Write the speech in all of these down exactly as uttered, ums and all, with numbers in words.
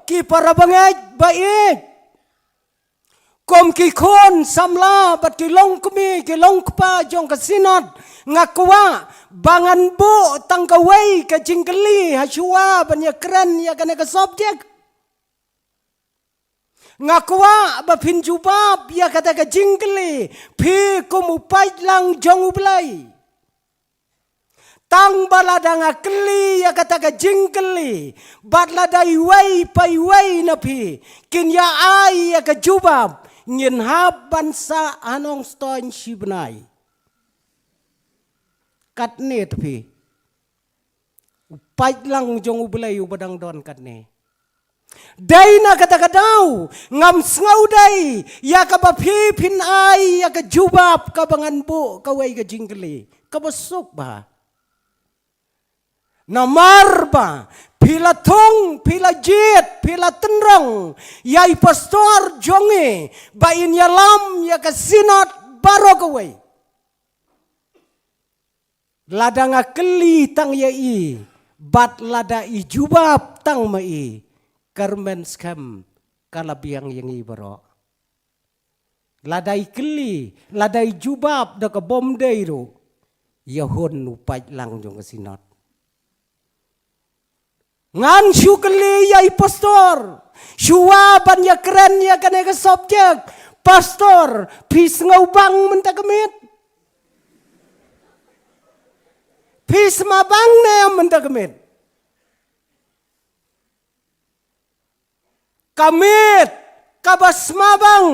Ki para bangeit ba ïeit, kum ki khun samla bad ki longkmie ki longkpa jong ka Synod, nga kwah ba ngan buh tang kawei ka jingkylli ha shuwa ban ïakren ïa kane ka subject. Nga kwah ba phin jubab ïa kata ka jingkylli, phi kum u paidlang jong U Blei. Tang ba lada nga kylli ïa kata ka jingkylli, bad lada iwei pa iwei na phi kin ïa ai ïa ka jubab, ngin hap ban sah ha Nongstoiñ shi bnai. Katne te phi, u paidlang jong U Blei uba dang don katne. Dei na kata ka daw ngam sngewdei ïa kaba phi phin ai ïa ka jubab kaba ngan buh kawei ka jingkylli kaba suk bha. Namar ba phi la thung, phi la jied, phi la tynrong ïa i pastor jong ngi ba in ïalam ïa ka Synod baroh kawei. Lada nga kylli tang ïa i, bad lada i jubab tang ma i, kyrmen skhem ka la biang ïa ngi baroh. Lada i kylli, lada i jubab da ka bym dei ruh, ïa hun u paidlang jong ka Synod. Ngan shu kylli ïa i pastor shuwa ban ïakren ïa kane ka subject. Pastor, phi sngewbang mynta ka miet? Phi sngewbang ne em mynta ka miet? Ka miet kaba sngewbang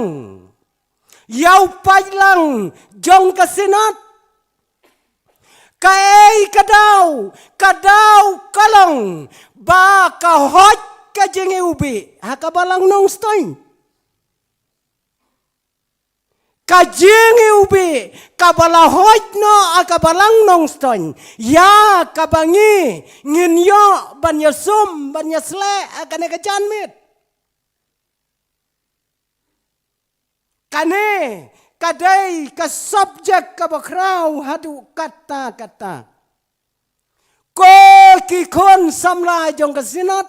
ïa u paidlang jong ka Synod. Kaei ka daw, ka daw ka long ba ka hoid ka jingiwbih ha ka Balang Nongstoiñ. Ka jingiwbih kaba la hoid noh ha ka Balang Nongstoiñ, ïa kaba ngi ngin ïoh ban ïasum ban ïasleh ha kane ka janmiet. Kane ka dei ka subject kaba khraw haduh katta katta. Ko ki khun samla jong ka Synod,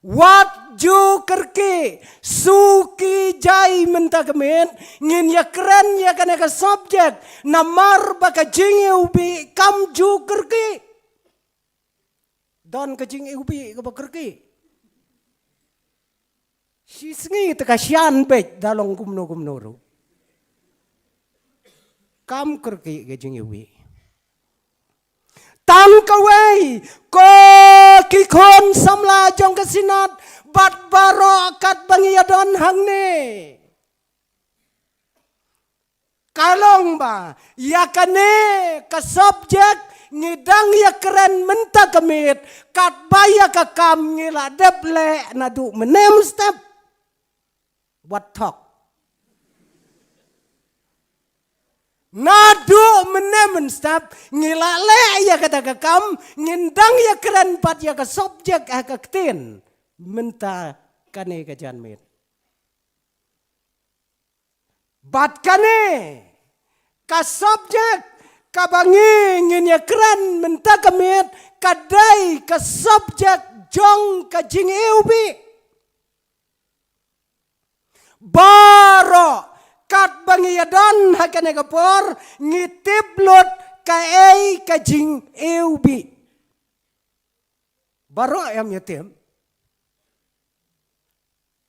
wat ju kyrkieh, suki jai mynta ka miet, ngin ïakren ïa kane ka subject, namar ba ka jingiwbih kam ju kyrkieh. Don ka jingiwbih kaba kyrkieh? Shisngi te ka shan beit da long kumno kumno ruh. Kam kyrkieh ka jingiwbih. Tang kawei, ko ki khun samla jong ka Synod, bad baroh katba ngi ïadon hangne. Ka long ba ïa kane ka subject ngi dang ïakren mynta ka miet, katba ïa ka kam ngi la dep leh naduh mynne mynstep. Wat thok. Naduh mynne mynstep ngi la leh ïa kata ka kam, ngin dang ïakren pat ïa ka subject ha ka ktien mynta kane ka janmiet. Bad kane ka subject kaba ngi ngin ïakren mynta ka miet, ka dei ka subject jong ka jingiwbih. Baroh katba ngi ïadon ha kane ka por ngi tip lut kaei ka jingiwbih. Baroh em ïa tip.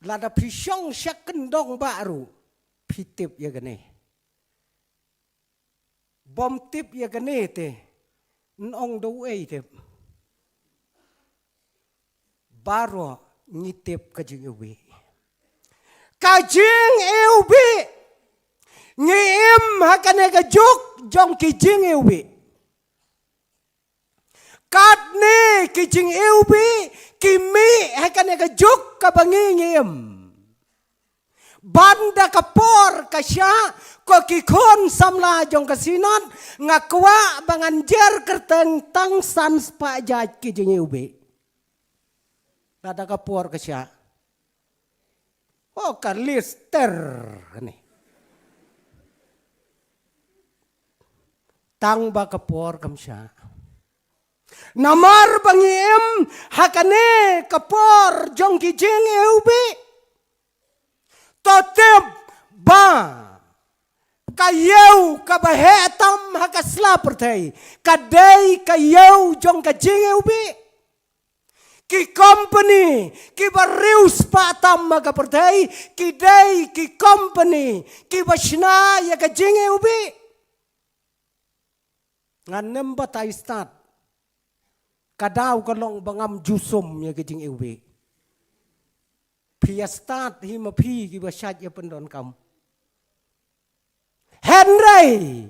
Lada phi shong sha kyndong bah ruh phi tip ïa kane. Bym tip ïa kane te, nong do ei tip. Baroh ngi tip ka jingiwbih. Ka jingiwbih. Ngi im ha kane ka juk jong ki jingiwbih. Katne ki jingiwbih ki mih ha kane ka juk kaba ngi ngi im. Bad da ka por ka shah, ko ki khun samla jong ka Synod, nga kwah ba ngan jer kyrteng tang san spah jait ki jingiwbih. Da da ka por ka shah. Oh, ka list ter ni. Tang ba ka por kam shah. Namar ba ngi im ha kane ka por jong ki jingiwbih. To tip ba ka ïew kaba heh tam ha ka sla pyrthei ka dei ka ïew jong ka jingiwbih. Ki company kiba riewspah tam ha ka pyrthei ki dei ki company kiba shna ïa ka jingiwbih. Ngan nym batai stad. Ka daw ka long ba ngam ju sum ïa ka jingiwbih. Phi ïa stad hi ma phi kiba shait ïa pyndonkam. Hynrei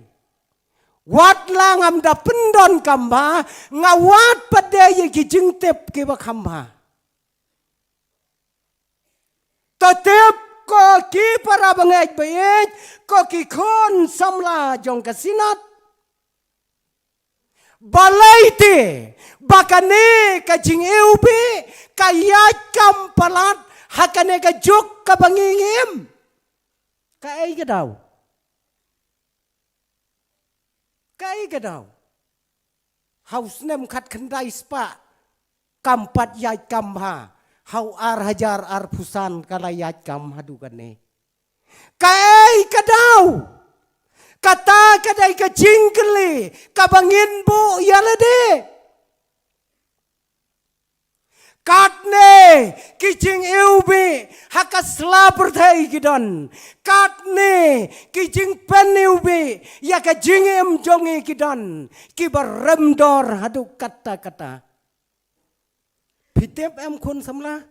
wat la ngam da pyndonkam bha, nga wad pat de ïa ki jingtip kiba kham bha. To tip ko ki para bangeit baieit, ko ki khun samla jong ka Synod. Balei te ba kane ka jingiwbih ka ïaid kam palat ha kane ka juk kaba ngi im? Kaei ka daw? Kaei ka daw? Ha u snem khatkhyndai spah kam pat ïaid kam bha, ha u ar hajar arphew san ka la ïaid kam haduh kane. Kaei ka daw? Kata ka dei ka jingkylli kaba ngin buh ïa lade. Katne ki jingiwbih ha ka sla pyrthei ki don. Katne ki jingpyniwbih ïa ka jingim jong ngi ki don, kiba rem dor haduh katta katta. Phi tip em khun samla?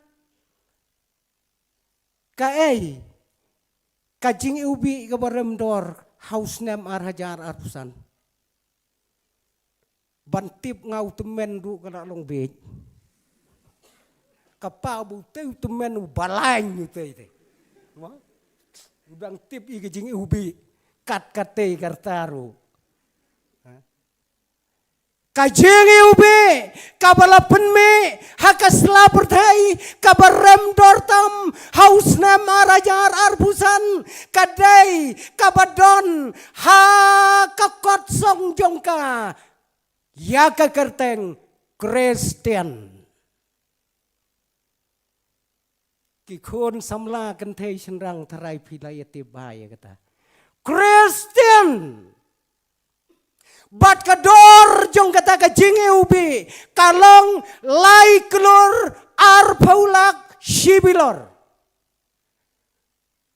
Kaei ka jingiwbih kaba rem dor ha u snem ar hajar arphew san? Ban tip nga u tymmen ruh ka la long bieit. Ka pa u tei u tymmen u balain u tei te. Wa? U dang tip ïa ka jingiwbih kat katei ka rta ruh. Ha? Ka jingiwbih kaba la pynmih ha ka sla pyrthei kaba rem dor tam ha u snem ar hajar arphew san ka dei kaba don ha ka kot song jong ka ïa ka kyrteng Khristan. Ki khun samla kynthei shynrang tharai phi la ïa tip bha ïa kata. Khristan. Bad ka dor jong kata ka jingiwbih ka long lai klur arphew lak shi bilor.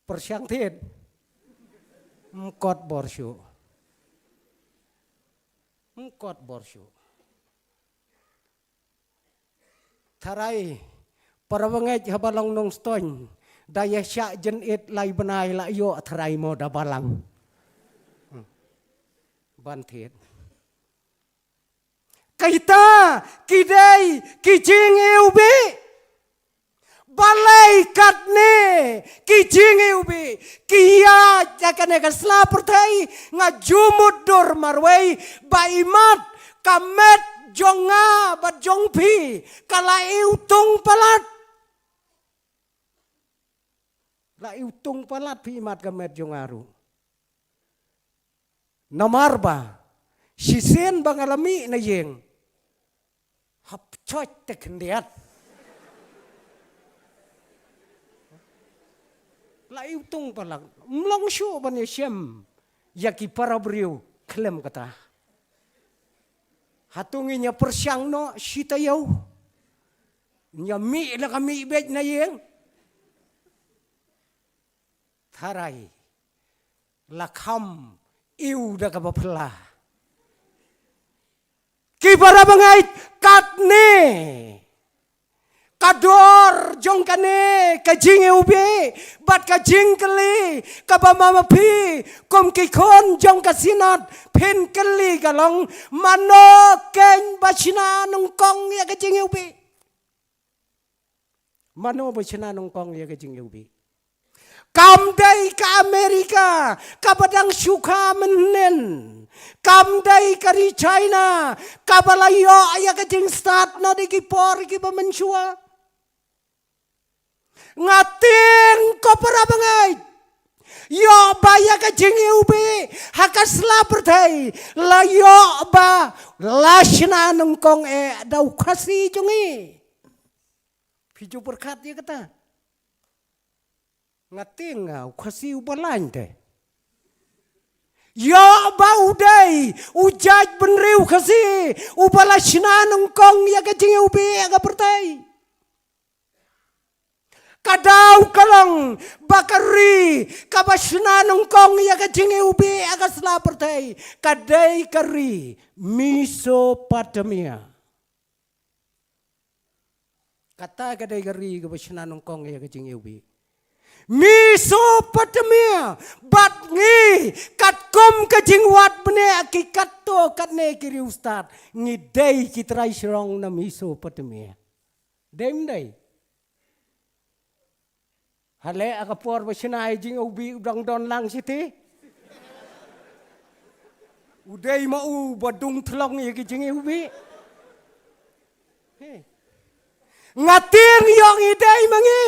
Pyrshang thied. Mkot bor shuh. Mkot bor shuh. Tharai para bangeit haba long Nongstoiñ da ïa shah jynit lai bnai la ïoh tharai mo da balang. Ban thied. Kita ki dei ki jingiwbih. Balei katne ki jingiwbih ki ïaid ha kane ka sla pyrthei? Nga ju mutdur marwei ba imat ka met jong nga bad jong phi ka la iwtung palat. La iwtung palat phi imat ka met jong nga ruh. Namar ba shisien ba nga la mih na ïing hap choit te khyndiat. La iwtung palat mlong shuh ban ïa shem ïa ki para briew khlem kata. Hato ngin ïa pyrshang noh shi taïew? Ngin ïa mih la ka mih beit na ïing. Tharai la kham iw da kaba phylla. Ki para bangeit, katne ka dor jong kane ka jingiwbih bad ka jingkylli kaba ma ma phi kum ki khun jong ka Synod phin kylli ka long, mano keiñ ba shna nyngkong ïa ka jingiwbih? Mano ba shna nyngkong ïa ka jingiwbih? Kam dei ka Amerika kaba dang shu kha mynhynnin. Kam dei ka ri China kaba la ïoh ïa ka jingstad na dei ki por kiba mynshuwa. Nga tieng ko para bangeit. Ïoh ba ïa ka jingiwbih ha ka sla pyrthei la ïoh ba la shna nyngkong eh da u Khasi jong ngi. Phi ju pyrkhat ïa kata? Nga tieng nga u Khasi uba lain te. Ïoh ba u dei u jaitbynriew Khasi uba la shna nyngkong ïa ka jingiwbih ha ka pyrthei. Ka dei ka long ba ka ri kaba shna nyngkong ïa ka jingiwbih ha ka sla pyrthei ka dei ka ri Mesopotamia. Kata ka dei ka ri kaba shna nyngkong ïa ka jingiwbih. Mesopotamia, bad ngi katkum ka jingwad bniah ki katto katne ki riewstad, ngi dei ki trai shrong na Mesopotamia. Dei ym dei? Hale ha ka por ba shna ïa ka jingiwbih u dang don lang shi te. U dei ma u ba dung thlong ïa ka jingiwbih. He. Nga tieng ïoh ngi dei ma ngi.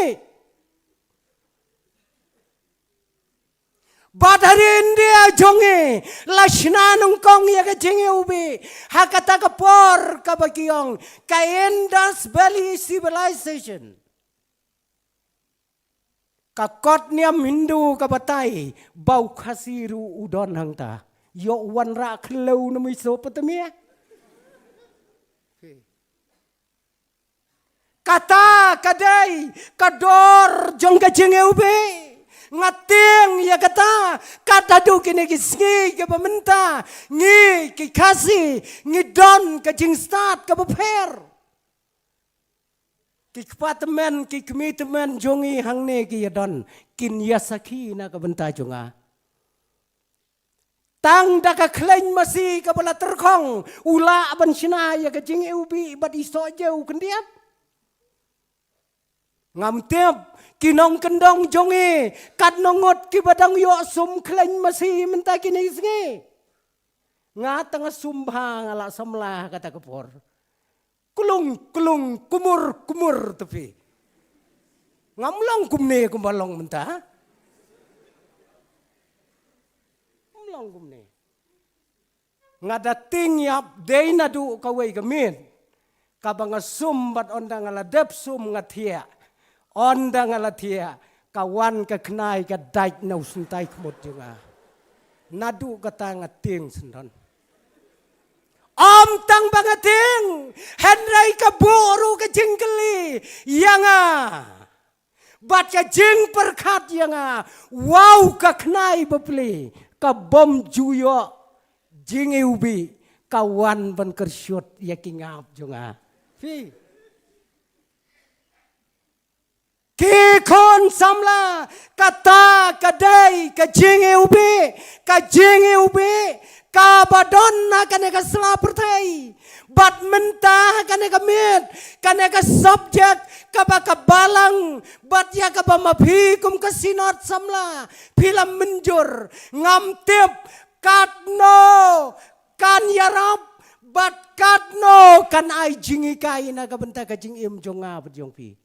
Bad ha ri India jong ngi la shna nyngkong ïa ka jingiwbih ha kata ka por kaba ki ong ka Indus Valley Civilization. Ka kot niam Hindu ka batai ba u Khasi ruh u don hangta. Ïoh u wanrah khyndew na Mesopotamia. Kata ka dei ka dor jong ka jingiwbih. Nga tieng ïa kata, kat haduh kine ki sngi kiba mynta ngi ki Khasi ngi don ka jingstad kaba pher. Ki kpa tymmen, ki kmie tymmen jong ngi hangne ki ïa don, kin ïa sakhi na ka bynta jong nga. Tang da ka khleiñ masi kaba la tyrkhong u lah ban shna ïa ka jingiwbih bad i soh jew khyndiat. Ngam tip ki nongkyndong jong ngi katno ngut kiba dang ïoh sum khleiñ masi mynta kine ki sngi. Nga tang nga sum bha nga la samla ha kata ka por. Klung klung kumur kumur te phi. Ngam long kumne kumba long mynta. Ngam long kumne. Nga da tieng ïap dei naduh kawei ka miet kaba nga sum bad ynda nga la dep sum nga thiah. Ynda nga la thiah ka wan ka khnai ka dait na u syntai khmut jong nga. Naduh kata nga tieng syndon. Ym tang ba nga tieng, hynrei ka buh ruh ka jingkylli ïa nga. Bad ka jingpyrkhat ïa nga, wow ka khnai bapli, ka bym ju ïoh jingiwbih, ka wan ban kyrshut ïa ki ngap jong nga. Phi. Ki khun samla, kata ka dei ka jingiwbih, ka jingiwbih kaba don ha kane ka sla pyrthei. Bad mynta ha kane ka miet, kane ka subject kaba ka balang, bad ïa kaba ma phi kum ka synod samla phi la mynjur, ngam tip katno kan ïarap bad katno kan ai jinghikai na ka bynta ka jingim jong nga bad jong phi.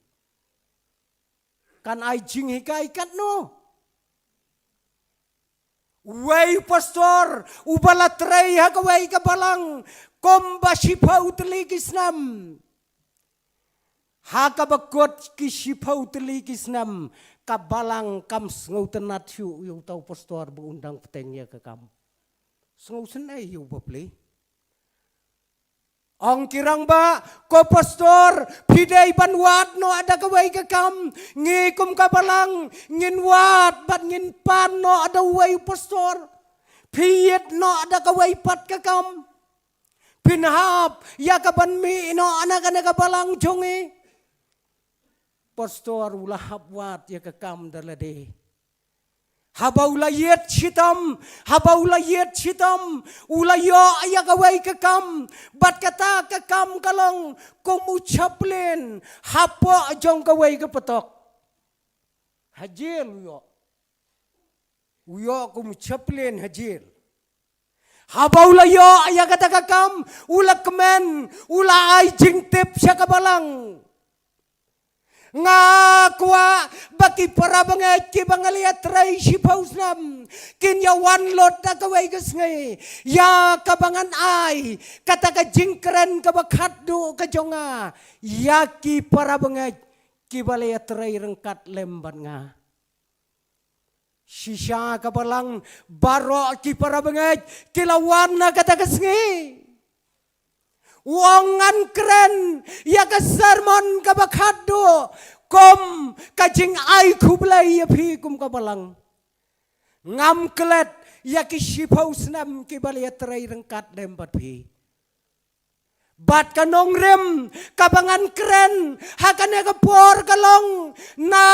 Kan ai jinghikai katno? Uwei u pastor uba la trei ha kawei ka balang kumba shiphew tylli ki snem. Ha kaba kut ki shiphew tylli ki snem ka balang kam sngewtynnat shuh ïa uta u pastor ba un dang bteng ïa ka kam. Sngewsynei ïa u bapli. Ong ki rangbah, ko pastor, phi dei ban wad noh da kawei ka kam, ngi kum ka balang ngin wad bad ngin pan noh da uwei u pastor. Phi ïit noh da kawei pat ka kam. Phin hap ïa ka ban mih noh na kane ka balang jong ngi. Pastor u la hap wad ïa ka kam da lade. Haba u la ïit shitom, haba u la ïit shitom, u la ïoh ïa kawei ka kam, bad kata ka kam ka long kum u chaplain hapoh jong kawei ka patok. Ha jel u ïoh. U ïoh kum u chaplain ha jel. Haba u la ïoh ïa kata ka kam, u la kmen, u la ai jingtip sha ka balang. Nga kwah ba ki para bangeit kiba nga la ïatrei shiphew snem kin ïa wan lut ha kawei ka sngi ïa kaba ngan ai kata ka jingkren kaba khatduh ka jong nga ïa ki para bangeit kiba la ïatrei ryngkat lem bad nga. Shisha ka balang, baroh ki para bangeit ki la wan ha kata ka sngi. U ong ngan kren ïa ka sermon kaba khatduh kum ka jingai khublei ïa phi kum ka balang. Ngam klet ïa ki shiphew snem kiba la ïatrei ryngkat lem bad phi. Bad ka nongrim kaba ngan kren ha kane ka por ka long na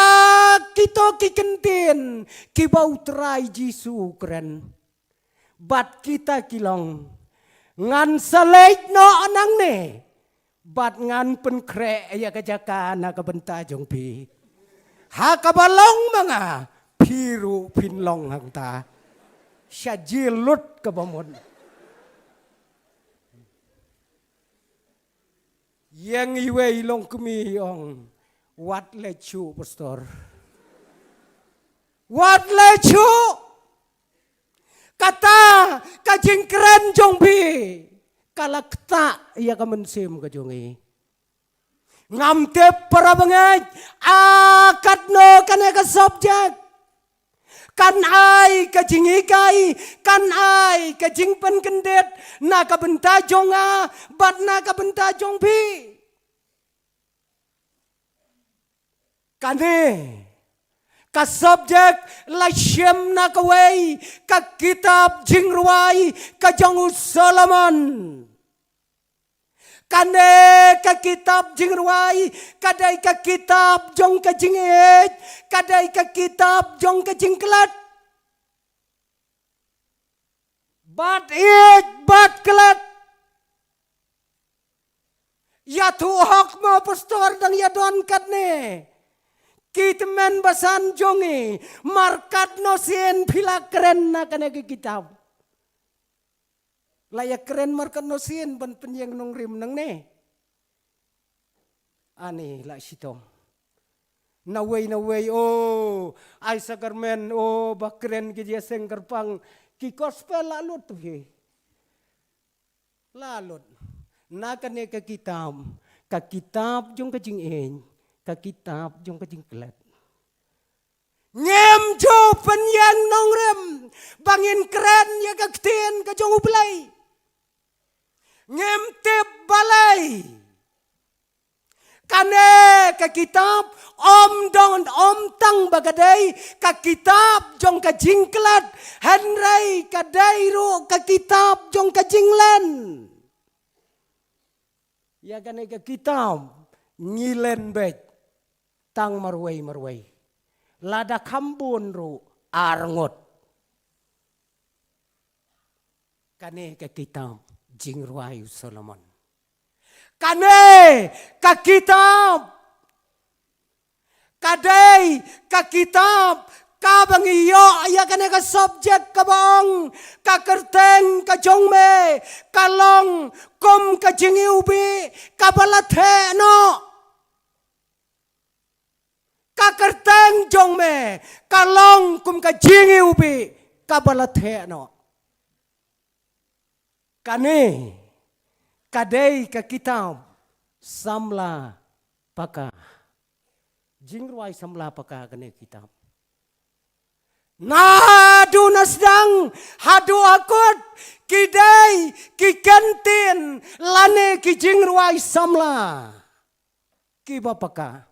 kito ki kyntien kiba U Trai Jisu u kren. Bad kita ki long, ngan sa leit noh nangne bad ngan pynkhreh ïa ka jaka na ka bynta jong phi. Ha kaba long ma nga, phi ruh phin long hangta. Sha jil lut kaba mut. Ïeng iwei i longkmie i ong, wat leit shuh, Pastor. Wat leit shuh. Kata ka jingkren jong phi ka la ktah ïa ka mynsiem ka jong i. Ngam tip para bangeit, a katno kane ka subject kan ai ka jinghikai, kan ai ka jingpynkyndit na ka bynta jong nga bad na ka bynta jong phi. Kane ka subject la shim na kawei ka kitab jingrwai ka jong u Solomon. Kane ka kitab jingrwai ka dei ka kitab jong ka jingïeit, ka dei ka kitab jong ka jingklet. Bad ïeit bad klet. Ïathuh hok mo Pastor, dang ïa don katne ki tymmen basan jong i, markatno sien phi la kren na kane ka kitab. La ïa kren markatno sien ban pynïeng nongrim nangne. Ani la shitom. Nawei nawei, oh, ai sakramen, oh, ba kren ki jia seng kyrpang, ki gospel la lut tu hi. La lut. Na kane ka kitab, ka kitab jong ka jingïeit, ka kitab jong ka jingklet. Ngim ju pynïeng nongrim ba ngin kren ïa ka ktien ka jong U Blei. Ngim tip balei. Kane ka kitab ym don, ym tang ba ka dei ka kitab jong ka jingklet, hynrei ka dei ruh ka kitab jong ka jinglen. Ïa kane ka kitab ngi len beit tang marwei marwei. Lada kham bun ruh ar ngut. Kane ka kitab jingrwai u Solomon. Kane ka kitab ka dei ka kitab kaba ngi ïoh ïa kane ka subject kaba ong ka kyrteng ka jong me ka long kum ka jingiwbih kaba la theh noh. Ka kyrteng jong me ka long kum ka jingiwbih kaba la theh noh. Kane ka dei ka kitab samla paka. Jingrwai samla paka kane kitab. Naduh na sdang haduh ha kut ki dei ki kyntien lane ki jingrwai samla kiba paka.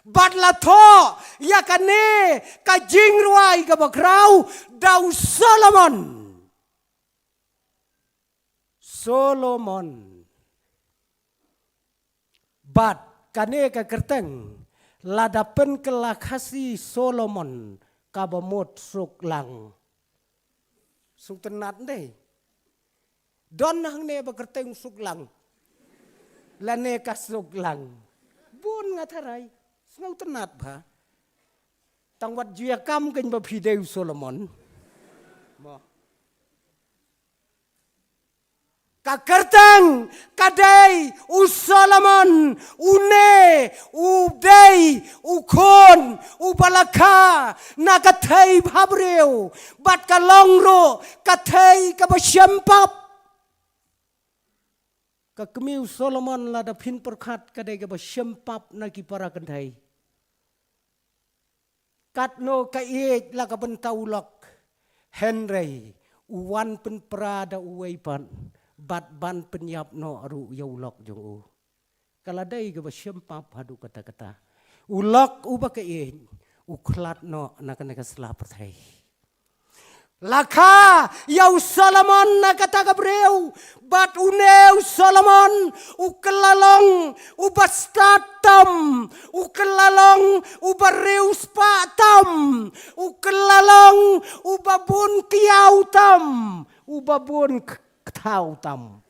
Bad la thoh ïa kane ka jingrwai kaba khraw da u Solomon. Solomon. Bad kane ka kyrteng lada pynkylla Khasi Solomon kaba mut suk lang. Suk tynnat dei. Don hangne ba kyrteng suk lang. Lane ka suk lang. Bun nga tharai. Sngewtynnat bha. Tang wat ju ïa kam kein ba phi dei u Solomon. Mo. Ka kyrteng ka dei u Solomon, une u dei u khun uba la kha na ka thei bhabriew, bad ka long ruh ka thei kaba shem pap. Ka kmie u Solomon, lada phin pyrkhat, ka dei kaba shem pap na ki para kynthei. Katno ka ïeit la ka bynta u lok, hynrei u wan pynpra da uwei pat, bad ban pynïap noh ruh ïa u lok jong u. Ka la dei kaba shem pap haduh katta katta. U lok uba ka ïeit u khlad noh na kane ka sla pyrthei. La kha ïa u Solomon na kata ka briew, bad une u Solomon u kylla long uba stad tam, u kylla long uba riewspah tam, u kylla long uba bun kiaw tam, uba bun k-, kthaw tam.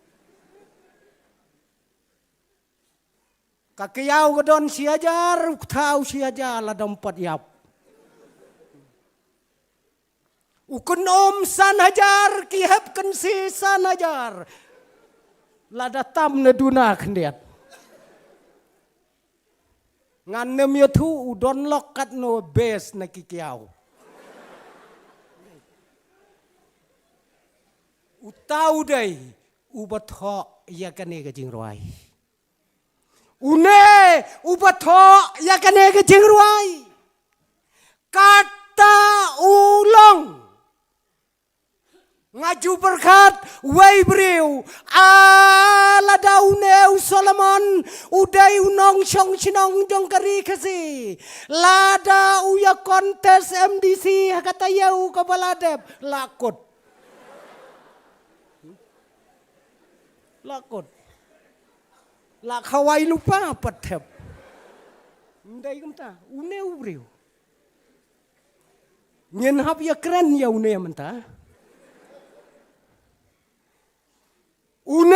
Ka kiaw ka don shi hajar, u kthaw shi hajar, la dang pat ïap. U kynum san hajar, ki hep kynsi san hajar. Lada tam na duna khyndiat. Ngan nym ïathuh u don lok katno best na ki kiaw. Uta u dei uba thoh ïa kane ka jingrwai. Une uba thoh ïa kane ka jingrwai. Kata u long. Nga ju pyrkhat wei briew, a, lada une u Solomon u dei u nongshong shnong jong ka ri Khasi, lada u ïa contest M D C ha ka taïew kaba la dep, la kut. La kut. La khawai lypa pat thep. Ym dei kumta, une u briew. Ngin hap ïakren ïa une mynta. Une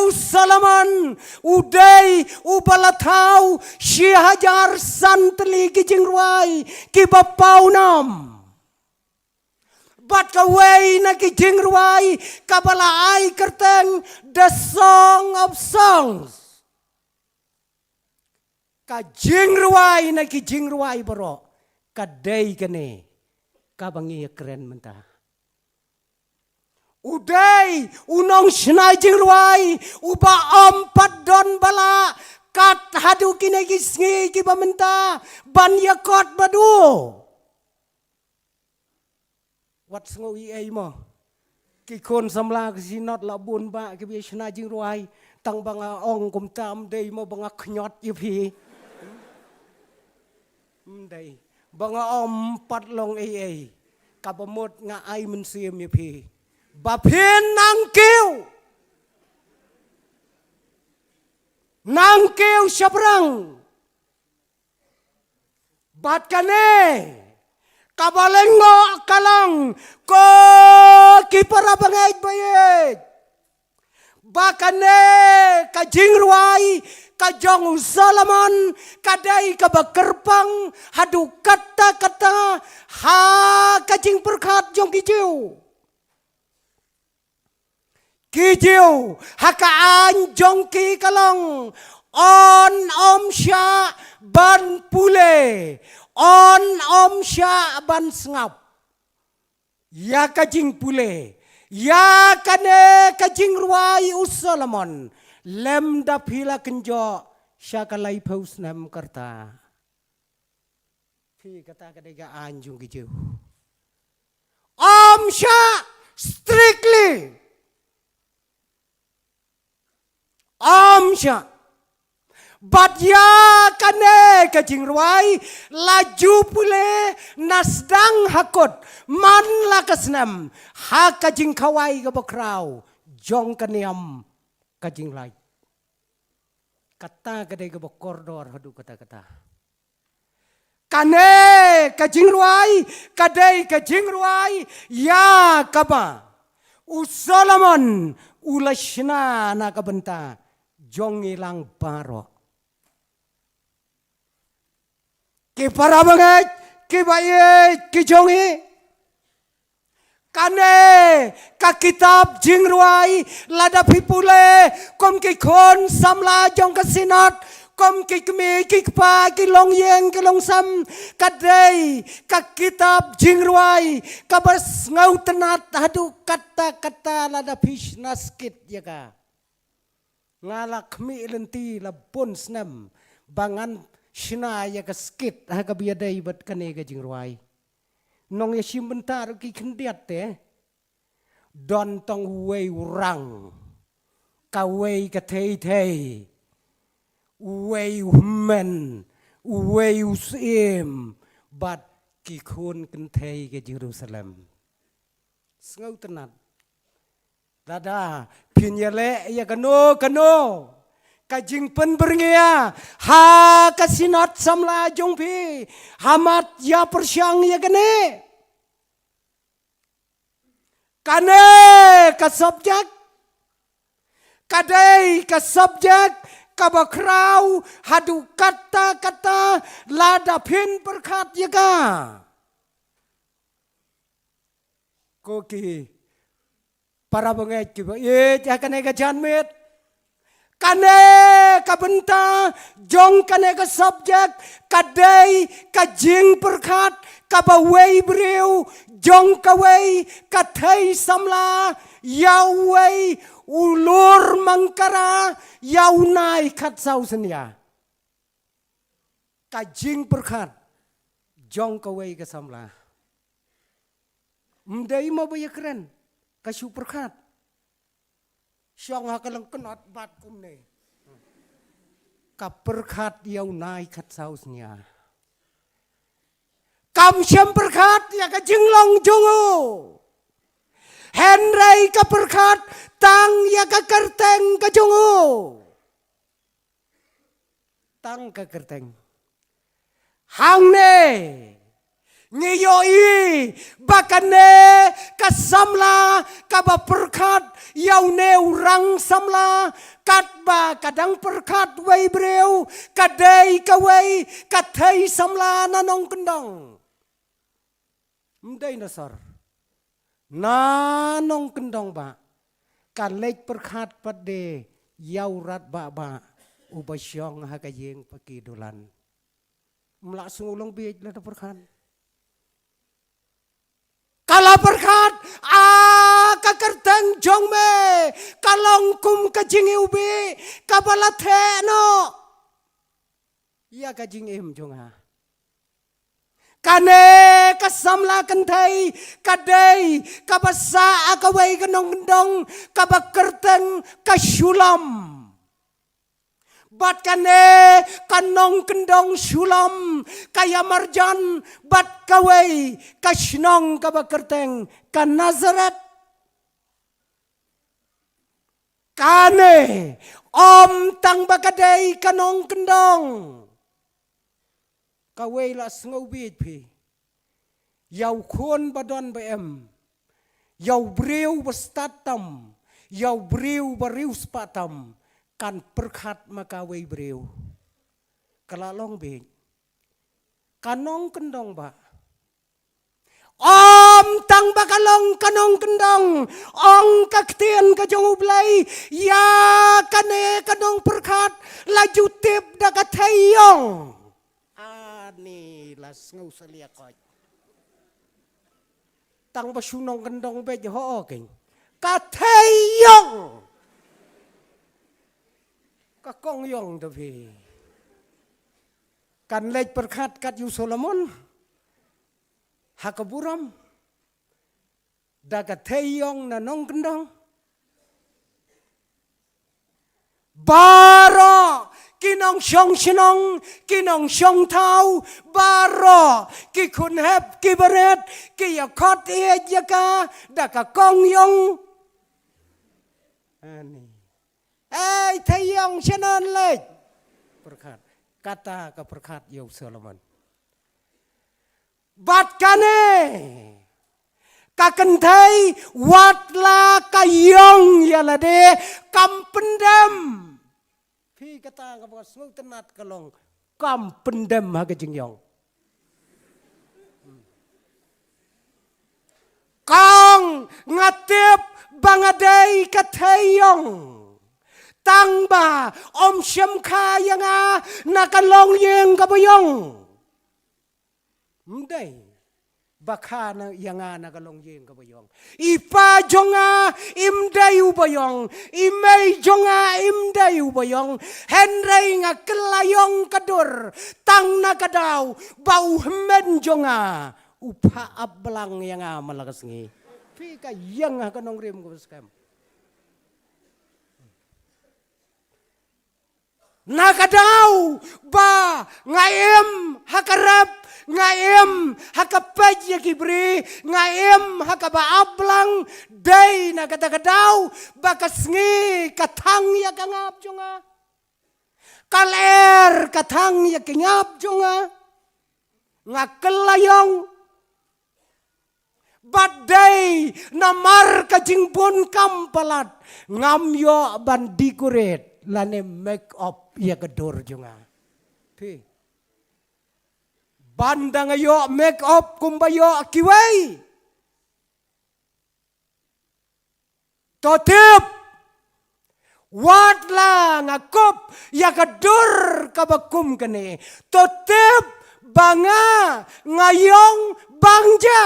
u Solomon u dei uba la thaw shi hajar san tylli ki jingrwai kiba pawnam. Bad kawei na ki jingrwai kaba la ai kyrteng The Song of Songs. Ka jingrwai na ki jingrwai baroh ka dei kane kaba ngi ïakren mynta. U dei u nongshna jingrwai uba ym pat don ba lah kat haduh kine ki sngi kiba mynta ban ïakot bad u. Wat sngew ei ei mo. Ki khun samla ka Synod la bun bah kiba ïa shna jingrwai. Tang ba nga ong kumta ym dei mo ba nga khñiot ïa phi. Ym dei. Ba nga ym pat long ei ei. Kaba mut nga ai mynsiem ïa phi ba phin nang kiew. Nang kiew shaphrang. Bad kane kaba lyngngoh ka long, ko ki para bangeit ba ïeit, ba kane ka jingrwai ka jong u Solomon ka dei kaba kyrpang haduh katta katta ha ka jingpyrkhat jong ki Jiw. Ki Jiw ha ka aiñ jong ki ka long, yn ym shah ban pule, yn ym shah ban sngap ïa ka jingpule ïa kane ka jingrwai u Solomon lymda phi la kynjoh sha ka laiphew snem ka rta. Phi, kata ka dei ka aiñ jong ki Jiw. Ym shah, strictly. Ym shah. Bad ïa kane ka jingrwai la ju pule na sdang ha kut man la ka snem ha ka jingkhawai kaba khraw jong ka niam ka jinglait. Kata ka dei kaba kordor haduh katta katta. Kane ka jingrwai ka dei ka jingrwai ïa kaba u Solomon u la shna na ka bynta jong ngi lang baroh. Ki para bangeit, kiba ïeit ki jong ngi. Kane ka kitab jingrwai, lada phi pule kum ki khun samla jong ka Synod, kum ki kmie ki kpa, ki longïing ki longsem, ka dei ka kitab jingrwai kaba sngewtynnat haduh katta katta lada phi shna skit ïa ka. Nga la khmih lynti la bun snem ba ngan shna ïa ka skit ha kaba ïadei bad kane ka jingrwai. Nongïashim bynta ruh ki khyndiat te. Don tang uwei u rang, kawei ka thei thei, uwei u hynmen, uwei u syiem, bad ki khun kynthei ka Jerusalem. Sngewtynnat. Lada phin ïaleh ïa kano kano ka jingpynbyrngia ha ka Synod samla jong phi, ha mat ïa pyrshang ïa kane. Kane ka subject ka dei ka subject kaba khraw haduh katta katta lada phin pyrkhat ïa ka. Ko ki para bangeit kiba ïeit ha kane ka janmiet, kane ka bynta jong kane ka subject ka dei ka jingpyrkhat kaba wei briew jong kawei ka thei samla ïa uwei u lur mangkara ïa u nai khatsaw synñia. Ka jingpyrkhat jong kawei ka samla. Ym dei mo ba ïakren, ka shu pyrkhat. Shong ha ka lyngknot bad kumne. Ka pyrkhat ïa u nai khatsaw synñia. Kam shym pyrkhat ïa ka jinglong jong u. Hynrei ka pyrkhat tang ïa ka kyrteng ka jong u. Tang ka kyrteng. Hangne ngi ïohi ba kane ka samla kaba pyrkhat ïa une u rang samla, katba ka dang pyrkhat wei briew, ka dei kawei ka thei samla na nongkyndong. Ym dei na sor, na nongkyndong ba ka leit pyrkhat pat de ïa u rat ba ba uba shong ha ka ïing paki dulan. Ym lah sngew long bieit lada pyrkhat. Ka la pyrkhat, a ka kyrteng jong me ka long kum ka jingiwbih kaba la theh noh ïa ka jingim jong nga. Kane ka samla kynthei ka dei kaba sah ha kawei ka nongkyndong kaba kyrteng ka Shulam. Bad kane ka nongkyndong Shulam ka ïamarjan bad kawei ka shnong kaba kyrteng ka Nazareth. Kane ym tang ba ka dei ka nongkyndong. Kawei la sngew bieit phi. Ïa u khun ba don ba em, ïa u briew ba stad tam, ïa u briew ba riewspah tam, kan pyrkhat ma kawei briew. Ka la long bieit. Ka nongkyndong ba, ym tang ba ka long ka nongkyndong, ong ka ktien ka jong U Blei, ïa kane ka nongpyrkhat la ju tip da ka theiïong. Ani la sngew salia koit. Tang ba shu nongkyndong beit ho keiñ. Ka theiïong. Ka kongïong da phi. Kan leit pyrkhat kat ïa u Solomon ha ka burom da ka theiïong na nongkyndong. Baroh ki nongshong shnong, ki nongshong thaw, baroh ki khun hep ki barit ki ïa khot ïeit ïa ka da ka kongïong. Ani. Ei, theiïong, sha nan leit. Pyrkhat. Kata ka pyrkhat ïa u Solomon. Bad kane ka kynthei wat la ka ïong ïa lade kam pyndem. Phi, kata kaba sngewtynnat ka long kam pyndem ha ka jingïong. Kong Nga tip ba nga dei ka theiïong, tang ba ym shim kha ïa nga na ka longïing kaba ïong. Ym dei ba kha na ïa nga na ka longïing kaba ïong. I pa jong nga im dei uba ïong, i mei jong nga im dei uba ïong. Hynrei nga kylla ïong ka dur tang na ka daw ba u hynmen jong nga u phah ap blang ïa nga man la ka sngi. Phi ka ïeng ha ka nongrim kaba skhem. Na ka daw ba nga im ha ka rep, nga im ha ka peit ïa ki briew, nga im ha kaba ap blang, dei na kata ka daw ba ka sngi ka thang ïa ka ngap jong nga. Ka lyer ka thang ïa ka ngap jong nga. Nga kylla ïong. Bad dei namar ka jingbun kam palat ngam ïoh ban decorate lane make up ïa ka dur jong nga. Phi. Ban dang ïoh make up kumba ïoh kiwei. To tip, wat la nga kup ïa ka dur kaba kum kane, to tip ba nga, nga ïong bang ja.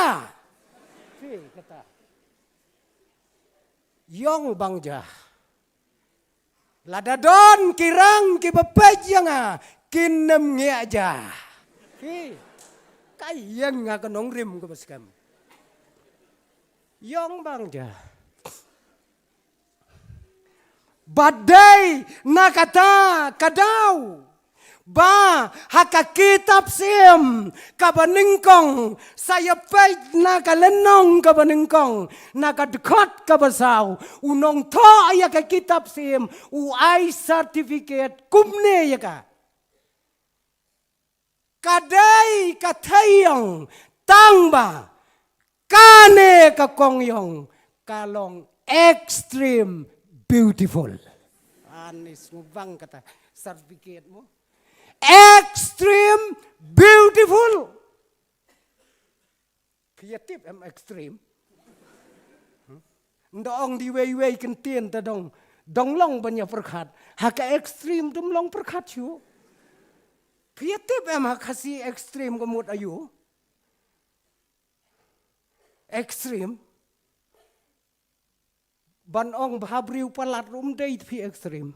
Ïong bang ja. Lada don ki rang kiba peit ïa nga, kin ym ngiah ja. Phi. Ka ïeng ha ka nongrim kaba skhem. Ïong bang ja. Bad dei na kata ka daw ba ha ka kitab Syiem kaba nyngkong, sa ïa peit na ka lynnong kaba nyngkong, na ka dkhot kaba saw, u nongthoh ïa ka kitab Syiem u ai certificate kumne ïa ka. Ka dei ka theiïong, tang ba kane ka kongïong ka long extreme beautiful. Ani sngewbang kata certificate mo. Extreme beautiful. Phi ïa tip em extreme? Hmm? Nda ong di wei wei kyntien ta dong, dong long ban ïa pyrkhat. Ha ka extreme dum long pyrkhat shuh. Phi ïa tip em ha Khasi extreme ka mut aïu? Extreme. Ban ong ba ha briew palat ruh ym dei phi extreme.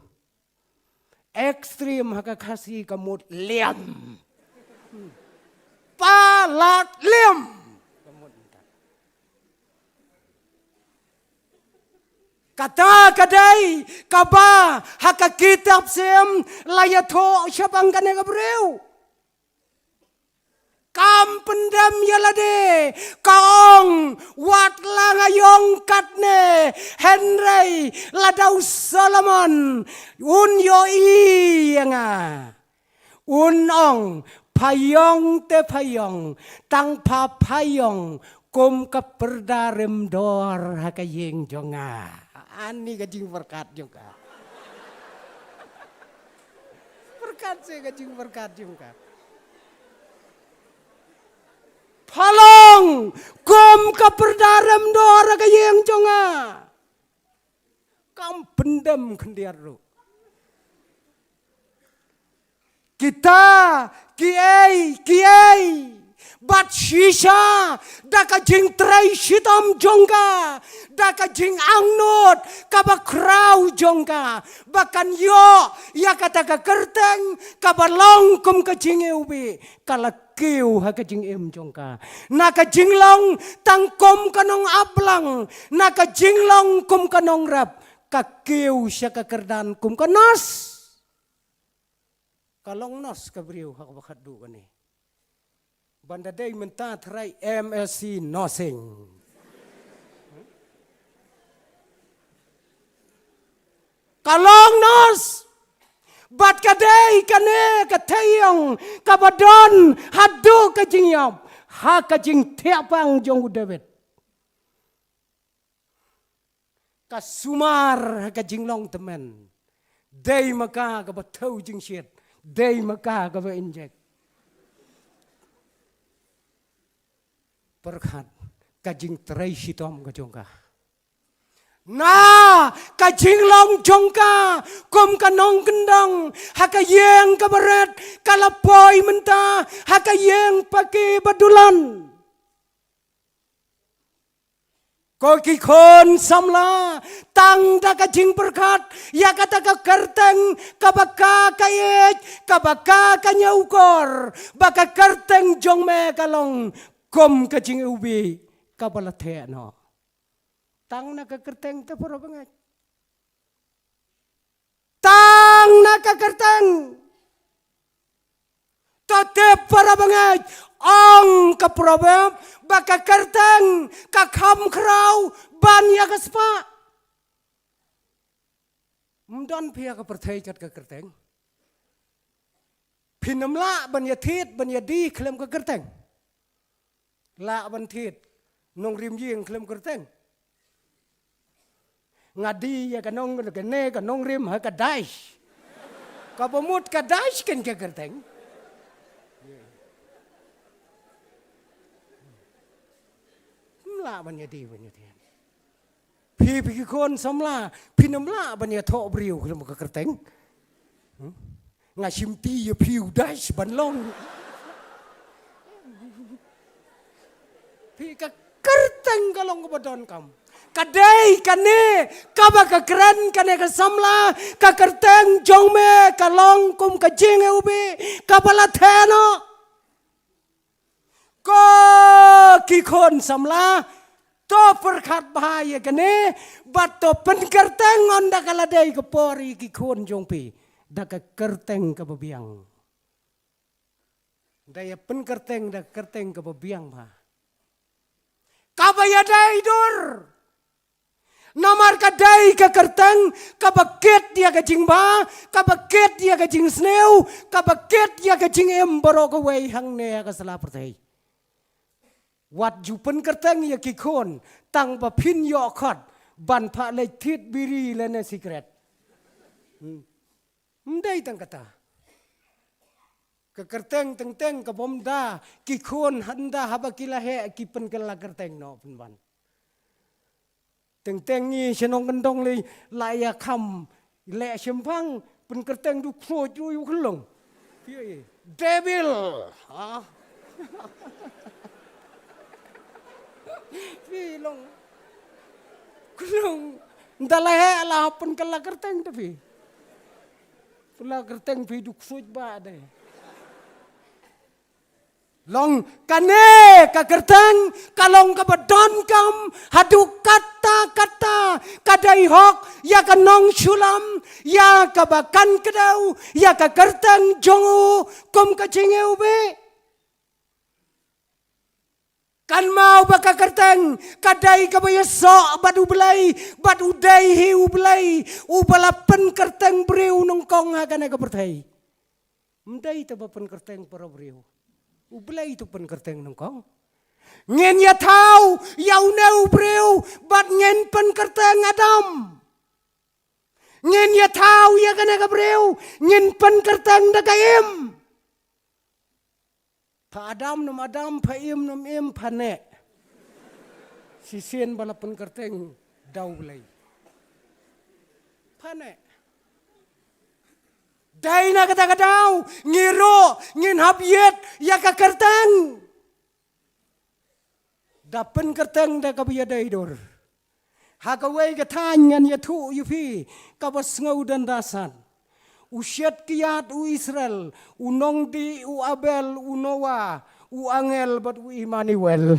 Extreme ha ka Khasi ka mut liam. Palat liam. Ka mut mynta. Kata ka dei kaba ha ka kitab Syiem la ïathuh shaphang kane ka briew. Kam pyndem ïa lade, ka ong, wat la nga ïong katne, hynrei lada u Solomon un ïohi ïa nga, un ong, pha ïong te pha ïong, tang pha pha ïong kum ka pyrda rem dor ha ka ïing jong nga. Ani ka jingpyrkhat jong ka. Pyrkhat se ka jingpyrkhat jong ka. Pha long kum ka pyrda rem dor ha ka ïing jong nga. Kam pyndem khyndiat ruh. Kita kiei kiei bad shisha da ka jingtrei shitom jong ka, da ka jingangnud kaba khraw jong ka, ba kan ïoh ïa kata ka kyrteng kaba long kum ka jingiwbih, ka la kiew ha ka jingim jong ka. Na ka jinglong tang kum ka nong ap blang, na ka jinglong kum ka nongrep, ka kiew sha ka kyrdan kum ka nurse. Ka long nurse ka briew ha kaba khatduh kane. Ban da dei mynta tharai M S C nursing. Ka long nurse. Bad ka dei kane ka theiïong kaba don haduh ka jingïap ha ka jingthiah pang jong u David. Ka sumar ha ka jinglong tymmen. Dei ma ka kaba thew jingshit. Dei ma ka kaba injek. Pyrkhat. ka jingtrei shitom ka jong ka. Na ka jinglong jong ka kum ka nongkyndong ha ka ïing kaba rit, ka la poi mynta ha ka ïing paki ba dulan. Ko ki khun samla, tang da ka jingpyrkhat ïa kata ka kyrteng kaba ka ka ïeit, kaba ka ka ñiewkor, ba ka kyrteng jong me ka long kum ka jingiwbih kaba la theh noh. Tang na ka kyrteng te, para bangeit. Tang na ka kyrteng. To tip, para bangeit, ong ka Proverb ba ka kyrteng ka kham khraw ban ïa ka spah. Ym don phi ha ka pyrthei kat ka kyrteng. Phin ym lah ban ïa thied ban ïa die khlem ka kyrteng. Lah ban thied nongrim ïing khlem kyrteng? Nga die ïa ka nong, kane ka nongrim ha ka dais. Kaba mut ka dais ken ka kyrteng. Ym lah ban ïa die ban ïa thied. Phi, phi ki khun samla, phin ym lah ban ïathoh briew khlem ka kyrteng. Hmm? Nga shim ti ïa phi u dais ban long. Phi, ka kyrteng ka long kaba donkam. Ka dei kane kaba ka kren kane ka samla, ka kyrteng jong me ka long kum ka jingiwbih kaba la theh noh. Ko ki khun samla, to pyrkhat bha ïa kane, bad to pynkyrteng, ynda ka la dei ka por, ïa ki khun jong phi da ka kyrteng kaba biang. Da ïa pynkyrteng da ka kyrteng kaba biang bha. Kaba ïadei dur. Namar ka dei ka kyrteng kaba kit ïa ka jingbha, kaba kit ïa ka jingsniew, kaba kit ïa ka jingim baroh kawei hangne ha ka sla pyrthei. Wat ju pynkyrteng ïa ki khun tang ba phin ïoh khot ban phah leit thied biri lane sikret. Hmm. Ym dei tang kata. Ka kyrteng teng teng ka bym da, ki khun haba, haba ki la heh ki pynkylla kyrteng noh pynban. Teng teng ngi shnong kyndong lei la ïa kham leh shemphang, pynkyrteng duk khroit ruh ïa u khyllung. Phi, devil. Ha? Phi long. Khyllung. Nda la heh la pynkylla kyrteng te phi. Kylla kyrteng phi duk khroit ba de. Long kane ka kyrteng ka long kaba donkam haduh katta katta, ka dei hok ïa ka nongshullam ïa kaba kan kdew ïa ka kyrteng jong u kum ka jingiwbih. Kynmaw ba ka kyrteng ka dei kaba ïasoh bad U Blei, bad u dei hi U Blei uba la pynkyrteng briew nyngkong ha kane ka pyrthei. Ym dei te ba pynkyrteng para briew. U Blei te u pynkyrteng nyngkong. Ngin ïathaw ïa une u briew bad ngin pynkyrteng Adam. Ngin ïathaw ïa kane ka briew, ngin pynkyrteng da ka Im. Pha Adam nym Adam, pha Im nym Im, pha Neh. Shisien ba la pynkyrteng da U Blei. Pha Neh. Dei na kata ka daw ngi ruh ngin hap ïit ïa ka kyrteng. Da pynkyrteng da kaba ïadei dur. Ha kawei ka thaiñ ngan ïathuh ïa phi kaba sngew danda san. U shet kiad u Israel, u nongdih u Abel, u Noah, u angel bad u Emmanuel.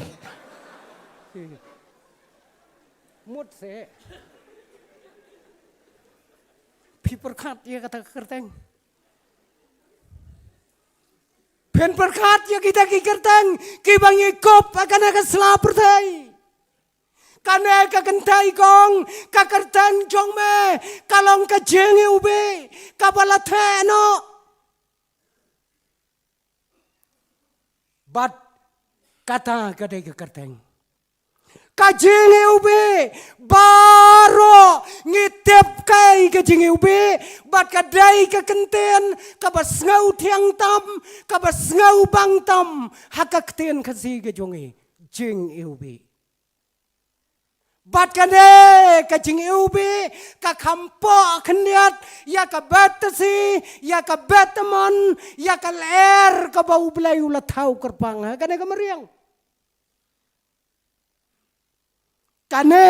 Mut se. Phi pyrkhat ïa kata ka kyrteng? Phin pyrkhat ïa kita ki kyrteng kiba ngi kup ha kane ka sla pyrthei? Kane ka kynthei kong, ka kyrteng jong me ka long ka jingiwbih kaba la theh noh. Bad kata ka dei ka kyrteng. Ka jingiwbih baroh ngi tip kaei ka jingiwbih, bad ka dei ka kyntien kaba sngew thiang tam, kaba sngew bang tam ha ka ktien Khasi ka jong ngi, jingiwbih. Bad kane ka jingiwbih ka kham poh khyndiat ïa ka bet tasi, ïa ka bet tymmen, ïa ka lyer kaba U Blei u la thaw kyrpang ha kane ka mariang. Kane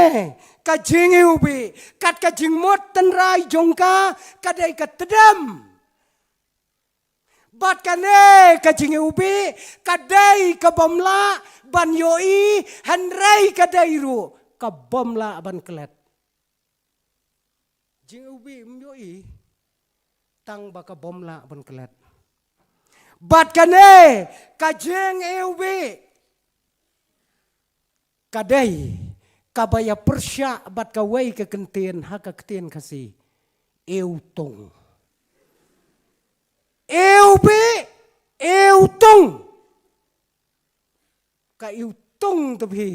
ka jingiwbih, kat ka jingmut tynrai jong ka, ka dei ka tdem. Bad kane ka jingiwbih, ka dei kabym lah ban ïohi, hynrei ka dei ruh kabym lah ban klet. Jingiwbih ym ïohi, tang ba kabym lah ban klet. Bad kane ka jingiwbih, ka dei kaba ïa pyrshah bad kawei ka kyntien ha ka ktien Khasi, iwtung. Iwbih, iwtung. Ka iwtung te phi.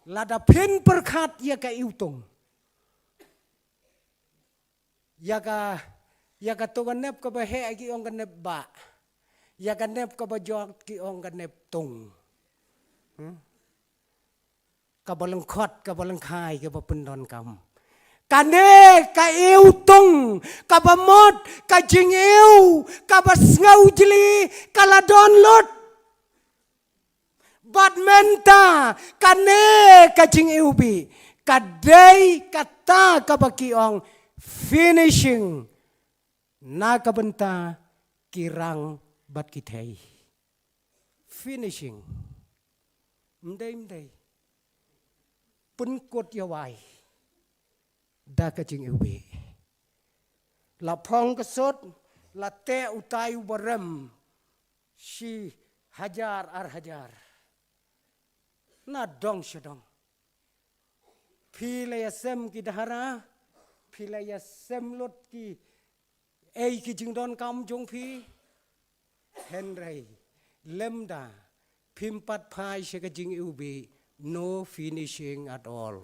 Lada phin pyrkhat ïa ka iwtung. Ïa ka, ïa kato ka nep kaba heh ki ong ka nep bah. Ïa ka nep kaba jot ki ong ka nep tung. Hmm? Kaba lyngkot, kaba lyngkhai, kaba pyndonkam. Kane ka iwtung, kaba mut, ka jingiw, kaba sngewjli, ka la don lut. Bad mynta, kane ka jingiwbih, ka dei kata kaba ki ong finishing. Na ka bynta ki rang bad ki thei. Finishing. Ym dei, ym dei. Pynkut ïa wai. Da ka jingiwbih. La phong ka sut, la teh utai u ba rem. Shi hajar ar hajar. Na dong sha dong. Phi la ïasem ki dahra, phi la ïasem lut ki, ei ki jingdonkam jong phi. Hynrei, lymda, phim pat phai sha ka jingiwbih, no finishing at all.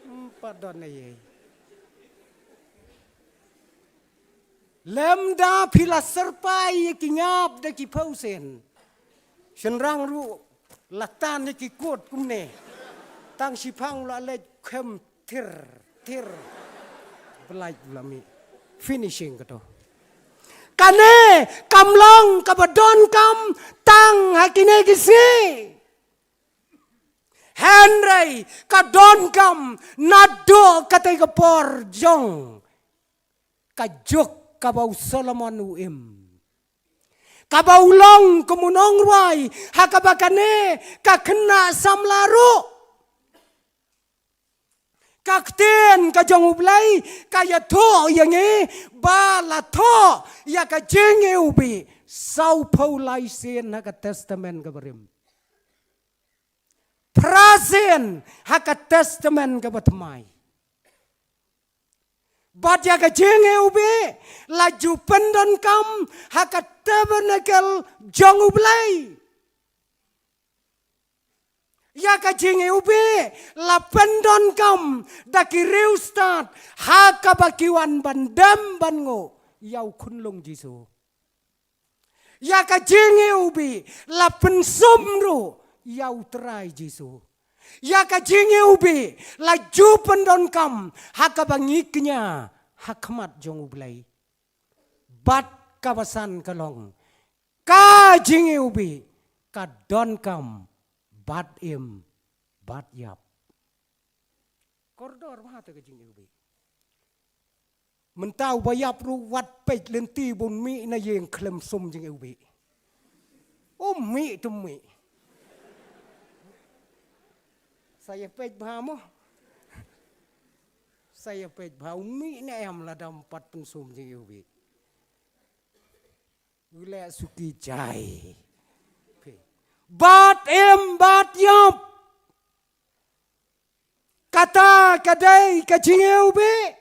Ym pat don ei ei. Lymda phi la syrpai ïa ki ngap da ki phew sen. Shynrang ruh la tan ïa ki kut kumne. Tang shiphang la leit khem tir, tir. Blai la mih. Finishing kato. Kane kam long kaba donkam tang ha kine ki sngi. Hynrei ka donkam naduh katei ka por jong ka juk kaba u Solomon u im. Kaba u long kum u nongrwai, ha kaba kane ka khynnah samla ruh. Ka ktien ka jong U Blei, ka ïathuh ïa ngi, ba la thoh ïa ka jingiwbih, sawphew lai sien ha ka Testament kaba rim. Phra sien ha ka Testament kaba thymmai. Bad ïa ka jingiwbih, la ju pyndonkam ha ka tabernacle jong U Blei. Ïa ka jingiwbih, la pyndonkam da ki riewstad, ha kaba ki wan ban dem ban nguh, ïa u khunlung Jisu. Ïa ka jingiwbih, la pynsum ruh, ïa u Trai Jisu. Ïa ka jingiwbih, la ju pyndonkam, ha kaba ngi kñia, ha khmat jong U Blei. Bad kaba san ka long, ka jingiwbih, ka donkam, bad im, bad ïap. Kordor bha te ka jingiwbih. Mynta u ba ïap ruh wat peit lynti bun mih na ïing khlem sum jingiwbih. Um mih tum mih. Sa ïa peit bha mo. Sa ïa peit bha um mih ne em lada ym pat pynsum jingiwbih. U leh suki jai. Bad im bad ïap. Kata ka dei ka jingiwbih.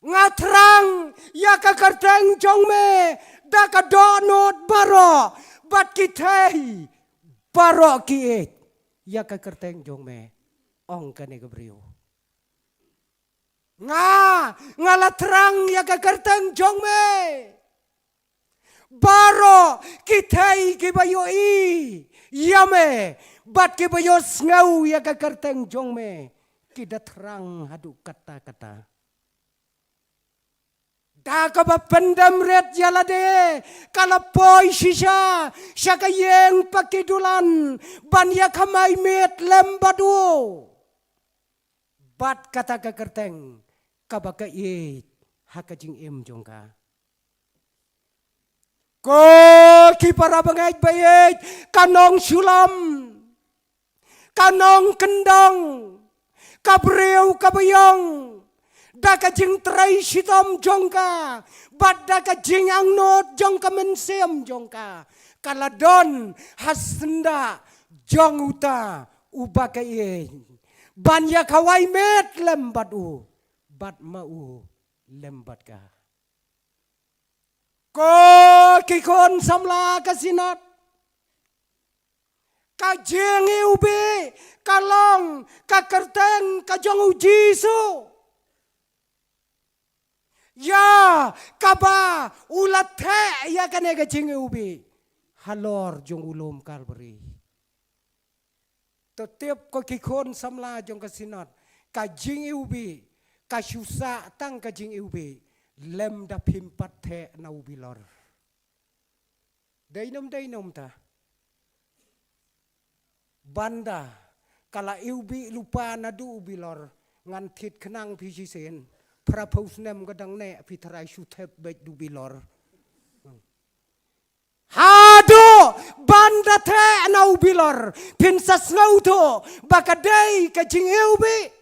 Nga thrang ïa ka kyrteng jong me da ka dohnud baroh bad ki thei baroh ki ïeit ïa ka kyrteng jong me, ong kane ka briew. Nga, nga la thrang ïa ka kyrteng jong me. Baroh ki thei kiba ïohi ïa me bad kiba ïohsngew ïa ka kyrteng jong me, ki da thrang haduh katta katta. Da kaba pyndem rit ïa lade, ka la poi shisha sha ka ïing paki dulan ban ïa khamai miet lem bad u. Bad kata ka kyrteng kaba ka ïeit ha ka jingim jong ka. Ko ki para bangeit ba ïeit, ka nong Shulam, ka nong kyndong, ka briew kaba ïong, da ka jingtrei shitom jong ka bad da ka jingangnud jong ka mynsiem jong ka, ka la don ha syndah jong uta uba ka ïeit ban ïa kawei miet lem bad u, bad ma u lem bad ka. Ko ki khun samla ka Synod, ka jingiwbih ka long ka kyrteng ka jong u Jisu, ïa kaba u la theh ïa kane ka jingiwbih halor jong u lum Kalbari. To tip ko ki khun samla jong ka Synod, ka jingiwbih ka shu sah tang ka jingiwbih, lymda phim pat theh na u bilor. Dei nym dei nym ta. Bynda ka la iwbih lypa naduh u bilor, ngan thied khnang phi shisien, phraphew snem ka dang neh phi tharai shu thep beit da u bilor. Haduh ban da theh na u bilor, phin sa sngewthuh ba ka dei ka jingiwbih.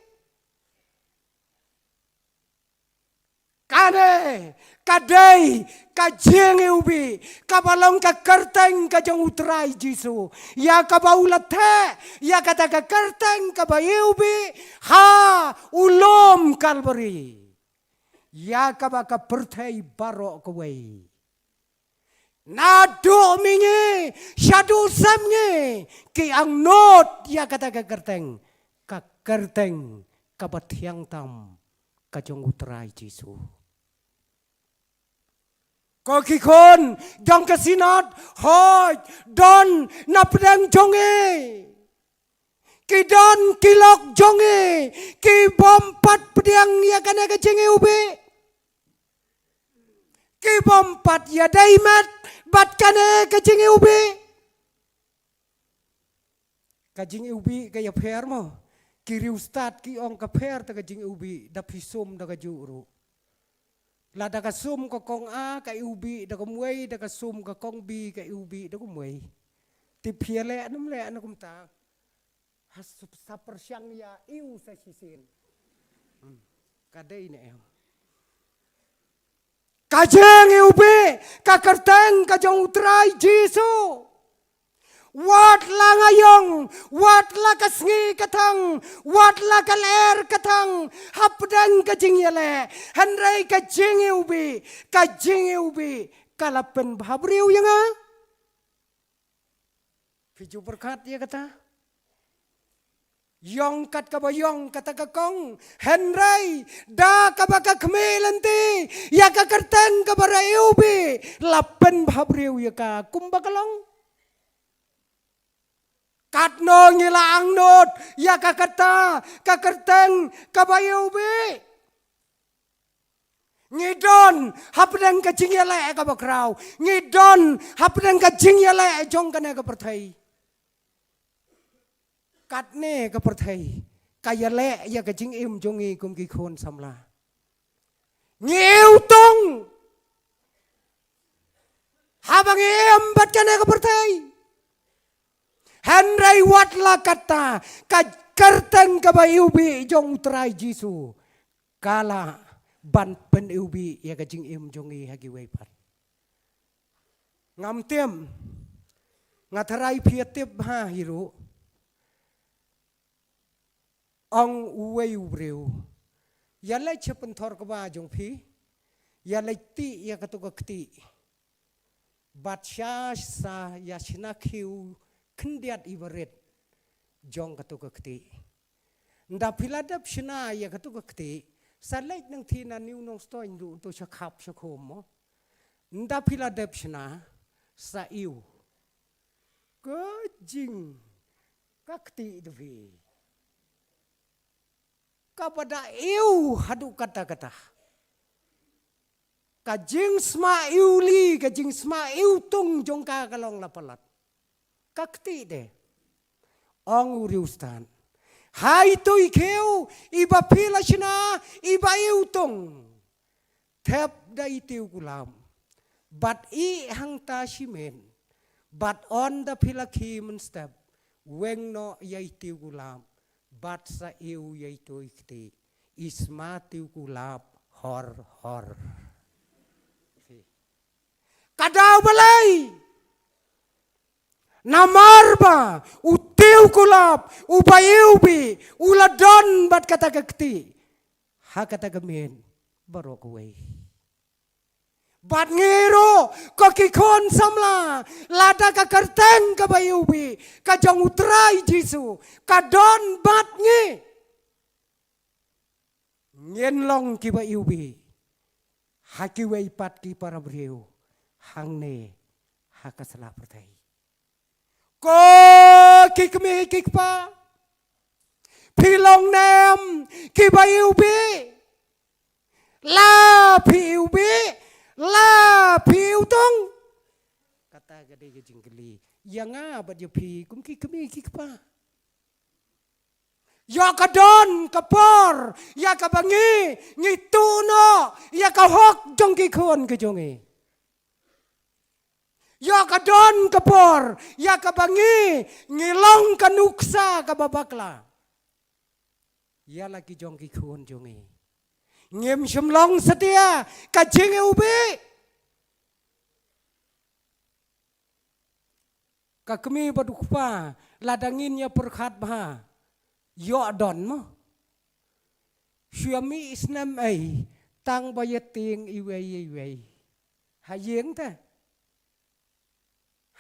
Kane ka dei ka jingiwbih kaba long ka kyrteng ka jong u Trai Jisu, ïa kaba u la theh ïa kata ka kyrteng kaba iwbih ha u lum Kalbari, ïa kaba ka pyrthei baroh kawei, naduh mihngi shaduh sepngi, ki angnud ïa kata ka kyrteng, ka kyrteng kaba thiang tam ka jong u Trai Jisu. Ko ki khun jong ka Synod, hooid, don na pdeng jong ngi, ki don ki lok jong ngi ki bym pat pdiang ïa kane ka jingiwbih, ki bym pat ïadei met bad kane ka jingiwbih. Ka jingiwbih ka ïapher mo. Ki riewstad ki ong ka pher ta ka jingiwbih da phi sum da kajuh ruh. Lada ka sum ka kong A ka iwbih da kumwei, da ka sum ka kong B ka iwbih da kumwei. Te phi ïaleh ne ym leh na kumta? Ha sup sa pyrshang ïa iw sa shisien. Hmm. Ka dei ne em? Ka jingiwbih ka kyrteng ka jong u Trai Jisu. Wat la nga ïong, wat la ka sngi ka thang, wat la ka lyer ka thang, hapdeng ka jingïaleh, hynrei ka jingiwbih, ka jingiwbih ka la pynbhabriew ïa nga. Phi ju pyrkhat ïa kata? Ïong kat kaba ïong kata ka kong, hynrei da kaba ka khmih lynti ïa ka kyrteng kaba ra iwbih, la pynbhabriew ïa ka kumba ka long. Katno ngi la angnud ïa ka kata ka kyrteng kaba iwbih? Ngi don hapdeng ka jingïaleh kaba khraw. Ngi don hapdeng ka jingïaleh jong kane ka pyrthei. Katne ka pyrthei ka ïaleh ïa ka jingim jong ngi kum ki khun samla. Ngi iwtung haba ngi im bad kane ka pyrthei. Hynrei wat la kata, ka kyrteng kaba iwbih jong u Trai Jisu ka lah ban pyniwbih ïa ka jingim jong ngi ha kiwei pat. Ngam tip, nga tharai phi ïa tip bha hi ruh. Ong uwei u briew, ïa leit sha pynthor kba jong phi, ïa leit tih ïa katu ka kti. Bad sha sa ïa shna khiew khyndiat i barit jong katu ka kti. Nda phi la dep shna ïa katu ka kti, sa leit nangthie na New Nongstoiñ ruh, to sha khap sha khum mo. Nda phi la dep shna sa ïew. Ka jing ka kti da phi. Ka ba da ïew haduh katta katta. Ka jingsma ïew li, ka jingsma ïew tung jong ka ka long la palat. Ka kti de. Ong u riewstad. Hai tu i kiew, i ba phi la shna, i ba ïew tung. Thep da i tiew kulap. Bad i hangta shimet. Bad ynda phi la khie mynstep. Weng noh ïa i tiew kulap. Bad sa ïew ïa i tu i kti. I sma tiew kulap hor hor. Ka daw balei. Namar ba u tiew kulap, u ba ïew bih, u la don bad kata ka kti. Ha kata ka miet baroh kawei. Bad ngi ruh ko ki khun samla, lada ka kyrteng ka ba ïew bih ka jong u Trai Jisu ka don bad ngi, ngin long ki ba ïew bih ha kiwei pat ki para briew hangne ha ka sla pyrthei. Ko ki kmie ki kpa, phi long ne em ki ba ïew bih? La phi ïew bih, la phi ïew tung? Kata ka dei ka jingkylli ïa nga bad ïa phi kum ki kmie ki kpa. Ïa ka don ka por ïa ka ba ngi, ngi tuh noh ïa ka hok jong ki khun ka jong ngi. Ïa ka don ka por ïa ka ba ngi, ngi long ka nuksa ka ba bakla ïa la ki jong ki khun jong ngi. Ngim shym long satia ka jingïew bih. Ka kmie bad u kpa, lada ngin ïa pyrkhat bha, ïoh don mo. Shu ïa mih snem ei, tang ba ïa tieng iwei ïa iwei. Ha ïing te.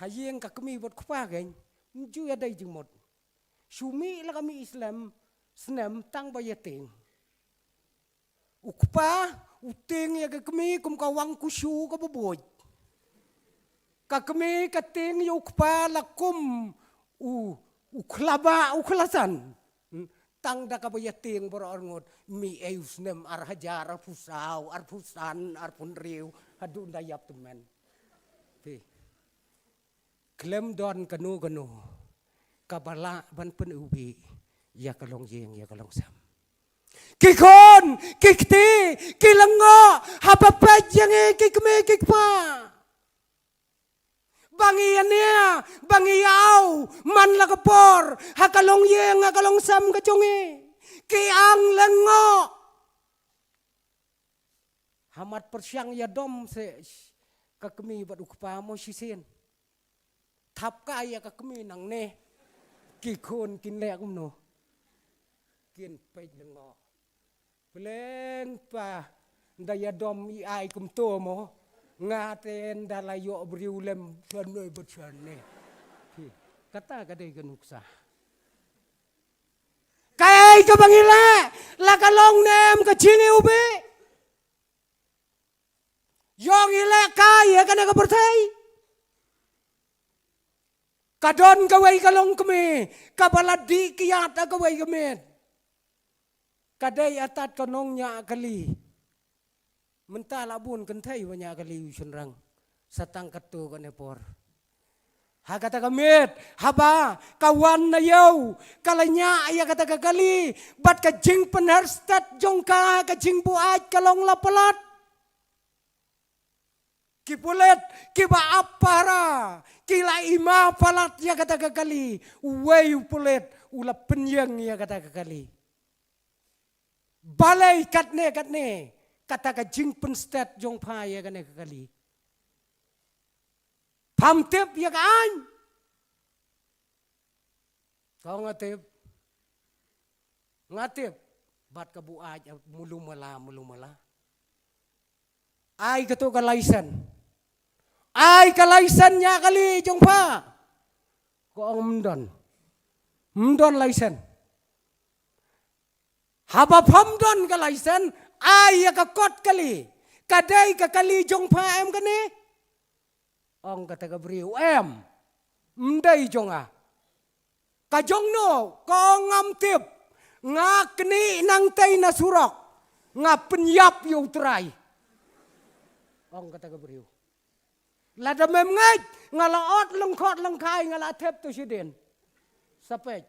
Ha ïing ka kmie bad kpa kein, ym ju ïa dei jingmut. Shu mih la ka mih snem, snem tang ba ïa tieng. U kpa u tieng ïa ka kmie kum ka wang kushu ka ba buit. Ka kmie ka tieng ïa u kpa la kum u, u khlaba, u khlasan. Hmm, tang da ka ba ïa tieng baroh arngut, mih ei u snem ar hajar, arphew saw, arphew san, arphew hynriew, haduh nda ïap tymmen. Phi. Khlem don kano kano ka ba lah ban pynïewbih ïa ka longïing ïa ka longsem. Ki khun, ki kti, ki lyngngoh, haba peit ïa ngi ki kmie ki kpa. Ba ngi ïa nia, ba ngi ïa aw, man la ka por, ha ka longïing, ha ka longsem ka jong ngi. Ki ang lyngngoh. Ha mat pyrshang ïa dom se ka kmie bad u kpa mo shisien. Thap ka ïa ka kmie nangne. Ki khun kin leh kumno. Kin peit lyngngoh. Pleng pa, nda ïa dom i ai kumto mo. Nga te nda la ïoh briew lem shane bad shane. Phi, kata ka dei ka nuksa. Kaei ka ba ngi leh, la ka long ne em ka jingïewbih. Ïoh ngi leh kai ïa kane ka pyrthei. Ka don kawei ka longkmie, ka ba la dih kiad ha kawei ka miet. Ka dei atat ka nongñiah kali. Mynta la bun kynthei ba ñiah kali u shynrang. Sa tang katto katne por. Ha kata ka miet, haba ka wan na ïew, ka la ñiah ïa kata ka kali, bad ka jingpynher stet jong ka, ka jingbuaid ka long la palat. Ki pulit, ki ba ap pahara, ki la ima palat ïa kata ka kali, uwei u pulit, u la pynïeng ïa kata ka kali. Balei katne katne, kata ka jingpynstet jong pha ïa kane ka kali. Pham tip ïa ka aiñ. Ka nga tip. Nga tip. Bad ka buaid, mulu mala, mulu mala. Ai kato ka license. Ai ka license ñiah kali jong pha. Ka ong ym don. Ym don license. Haba pham don ka license, ai ïa ka kot kali. Ka dei ka kali jong pha em kane? Ong kata ka briew, em, ym dei jong nga. Ka jong no, ka ong ngam tip. Nga knieh nangtei na surok, nga pynïap ïa u trai. Ong kata ka briew. Lada mem ngeit, nga la ot lyngkhot lyngkhai, nga la thep to shadien. Sa peit.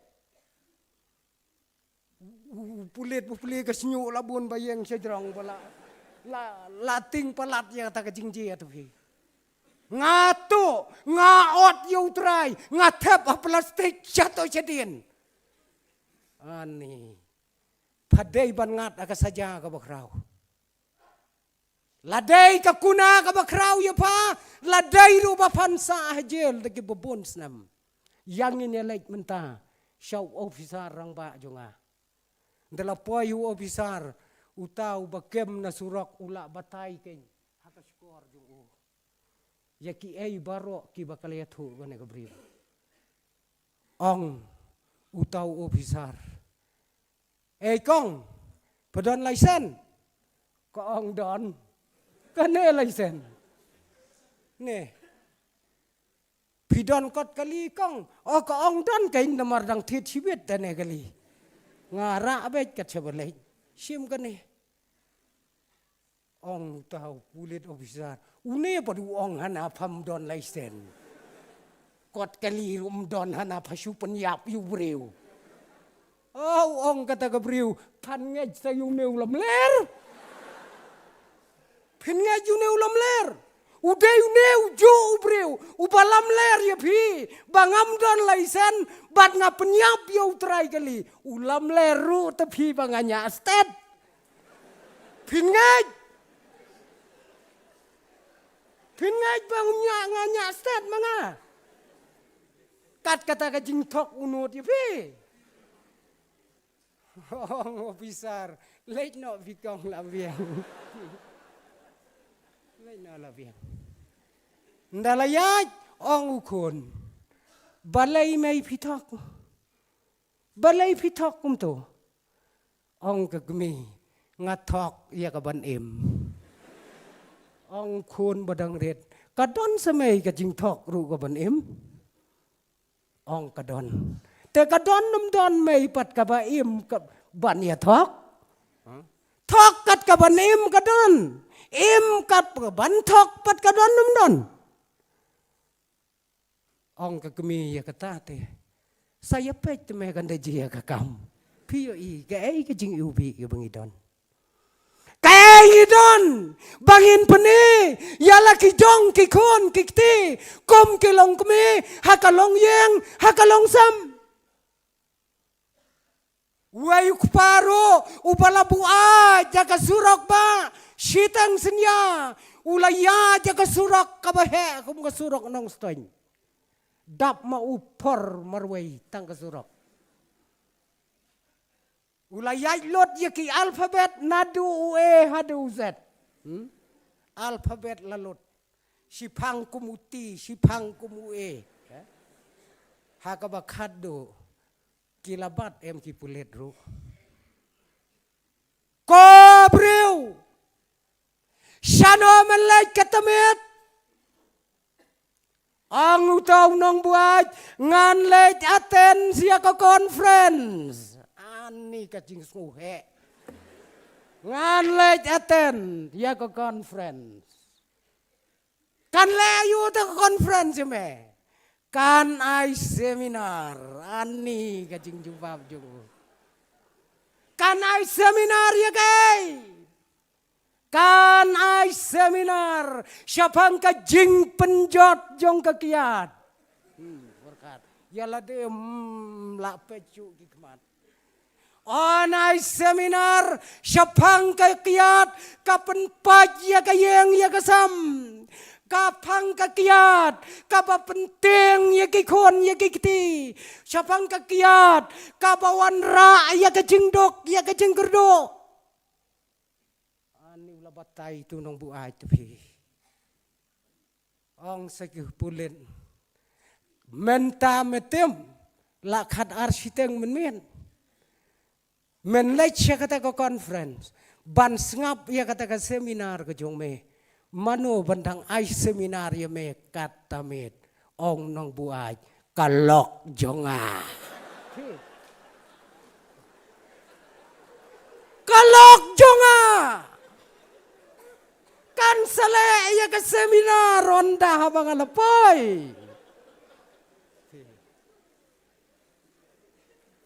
U, u pulit, u pulit ka shñiuh la bun ba ïeng sha jrong ba la, la, la tieng palat ïa kata ka jingjia to hi. Nga tuh, nga ot ïa u trai, nga thep ha plastik sha to shadien. Ani. Pha dei ban ngat ha ka saja kaba khraw. La dei ka kuna kaba khraw ïa pha, la dei ruh ba phan sah ha jel da kiba bun snem. Ïa ngin ïa leit mynta sha u ophisar rangbah jong nga. Nda la poi u ophisar, uta uba kem na surok u la batai kein ha ka shkor jong u ïa kiei baroh kiba ka la ïathuh kane ka briew. Ong uta u ophisar, "Ei kong, pha don laisen?" Ka ong, "Don." "Kane laisen?" "Ne." "Phi don kot kali kong?" "O," ka ong, "don kein, namar dang thied shibit tane kali. Nga rah beit kat shaba leit. Shim kane." Ong uta u pulit ophisar, "Une pat u ong hana pham don laisen. Kot kali ruh ym don hana, pha shu pynïap ïa u briew." "O," ong kata ka briew, "phan ngeit sa ïa une u lamler. Phin ngeit ïa une u lamler. U dei une u juh u briew uba lamler ïa phi ba ngam don laisen bad nga pynïap ïa u trai kali. U lamler ruh te phi ba nga ñiah stet. Phin ngeit? Phin ngeit ba u ñiah, nga ñiah stet ma nga? Kat kata ka jingthok u nud ïa phi." Ong ophisar, "Leit noh phi kong, la biang. Leit noh, la biang." Nda la ïaid, ong u khun, "Balei mei phi thok? Balei phi thok kumto?" Ong ka kmie, "Nga thok ïa ka ban im." Ong khun ba dang rit, "Ka don sa mei ka jingthok ruh ka ban im?" Ong, "Ka don." "Te ka don ym don mei pat kaba im ka ban ïa thok? Thok kat ka ban im ka don. Im kat ka ban thok pat ka don ym don?" Ong ka kmie, "Ïa kata te sa ïa peit te me kan da jia ka kam. Phi ïohi kaei ka jingïohi kaba ngi don? Kaei ngi don ba ngin pyni ïa la ki jong ki khun ki kti kum ki longkmie ha ka longïing, ha ka longsem?" Wei u kpa ruh uba la buaid ïa ka surok ba shiteng synñia, u la ïaid ïa ka surok kaba heh kum ka surok Nongstoiñ. Dap ma u por marwei tang ka surok. U la ïaid lut ïa ki alphabet naduh u A haduh u Z. Hmm? Alphabet la lut. Shiphang kum u T, shiphang kum u A. Eh? Ha kaba khatduh ki la bat em ki pulit ruh. Ko briew, shano men leit ka tmiet? Ong uta u nongbuaid, ngan leit attend ïa ka conference. Ani ka jingsngewheh. Ngan leit attend ïa ka conference. Kan leh aïu te ka conference me? Kan ai seminar. Ani ka jingjubab jong u. Kan ai seminar ïa kaei? Kan ai seminar shaphang ka jingpynjot jong ka kiad. Hmm, berkat. Ïa lade, hmm, la peit shuh ki khmat. Yn ai seminar shaphang ka kiad ka pynpait ïa ka ïing ïa ka sem. Ka phang ka kiad kaba pyntieng ïa ki khun ïa ki kti. Shaphang ka kiad kaba wanrah ïa ka jingduk ïa ka jingkyrduh. Ani u la batai tu nongbuaid tu phi. Ong sa ki pulit, mynta mynmiet la khatar shiteng mynmiet. Men leit sha kata ka conference ban sngap ïa kata ka seminar ka jong me. Mano ban dang ai seminar ïa me, kata miet, ong Nongbuaid, ka lok jong nga. Ka lok jong nga. Kan sa leh ïa ka seminar ynda haba nga la poi.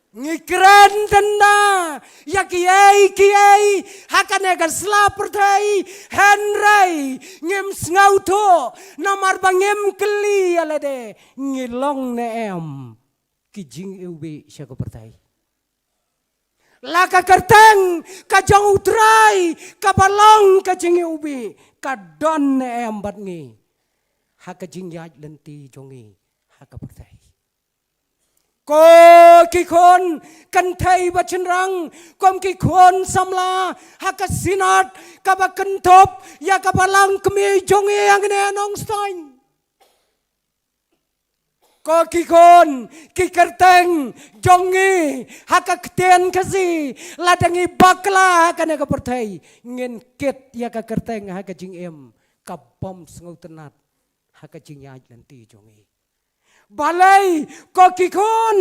Ngi kren tang da ïa kiei kiei ha kane ka sla pyrthei, hynrei ngim sngewthuh namar ba ngim kylli ïa lade, ngi long ne em ki jingiwbih sha ka pyrthei. La ka kyrteng ka jong U Trai kaba long ka jingiwbih ka don ne em bad ngi ha ka jingïaid lynti jong ngi ha ka pyrthei. Ko ki khun kynthei bad shynrang, kum ki khun samla ha ka Synod kaba kynthup ïa ka Balang Kmie jong ngi hangne ha Nongstoiñ. Ko ki khun, ki kyrteng jong ngi ha ka ktien Khasi, lada ngi bakla ha kane ka pyrthei, ngin kit ïa ka kyrteng ha ka jingim kabym sngewtynnat ha ka jingïaid lynti jong ngi. Balei ko ki khun,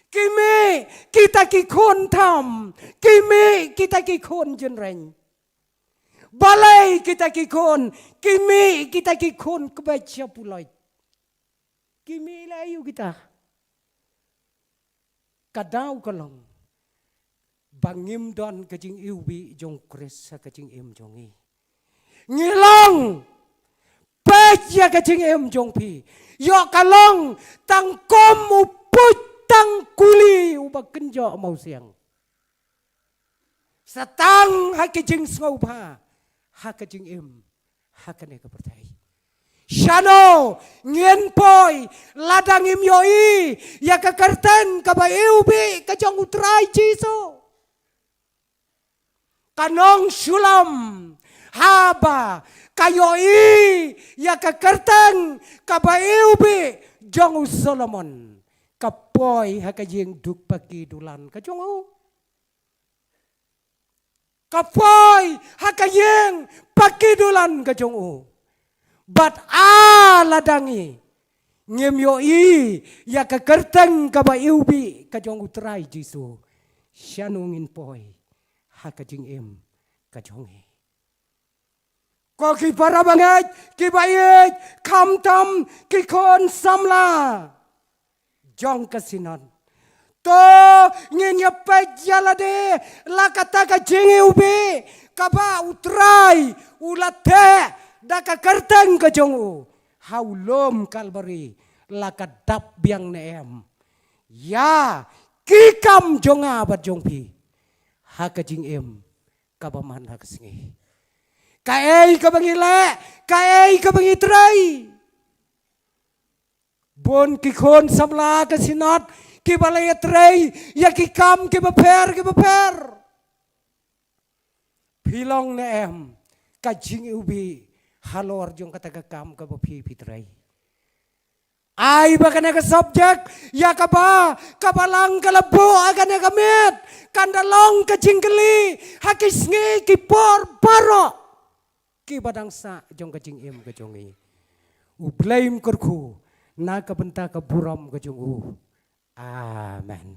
ki mih kita ki khun tham, ki mih kita ki khun jynreng. Balei kita ki khun, ki mih kita ki khun kbet sha puloit. Ki mih la ïa u kita. Ka daw ka long ba ngim don ka jingiwbih jong Khrist ha ka jingim jong ngi. Ngi long peit ïa ka jingim jong phi. Ïoh ka long tang kum u puit tang kuli uba kynjoh mawsiang. Sa tang ha ka jingsngewbha ha ka jingim ha kane ka pyrthei. Shano ngin poi lada ngim ïohi ïa ka kyrteng kaba iwbih ka jong U Trai Jisu. Ka nongshulom haba ka ïohi ïa ka kyrteng kaba iwbih jong u Solomon, ka poi ha ka ïing duk paki dulan ka jong u. Ka poi ha ka ïing paki dulan ka jong u. Bad a lada ngi ngim ïohi ïa ka kyrteng kaba iwbih ka jong U Trai Jisu, shano ngin poi ha ka jingim ka jong ngi? Ko ki para bangeit kiba ïeit, khamtam ki khun samla jong ka Synod, to ngin ïa peit ïa lade la kata ka jingiwbih kaba U Trai u la teh da ka kyrteng ka jong u ha u lum Kalbari, la ka dap biang ne em ïa ki kam jong nga bad jong phi ha ka jingim kaba man ha ka sngi. Kaei kaba ngi leh, kaei kaba ngi trei. Bun ki khun samla ka Synod kiba la ïatrei ïa ki kam kiba pher kiba pher. Phi long ne em ka jingiwbih halor jong kata ka kam kaba phi phi trei? Ai ba kane ka subject ïa kaba ka Balang ka la buh ha kane ka miet kan da long ka jingkylli ha ki sngi ki por baroh kiba dang sah jong ka jingim ka jong ngi. U Blei un kyrkhu na ka bynta ka burom ka jong u. Amen.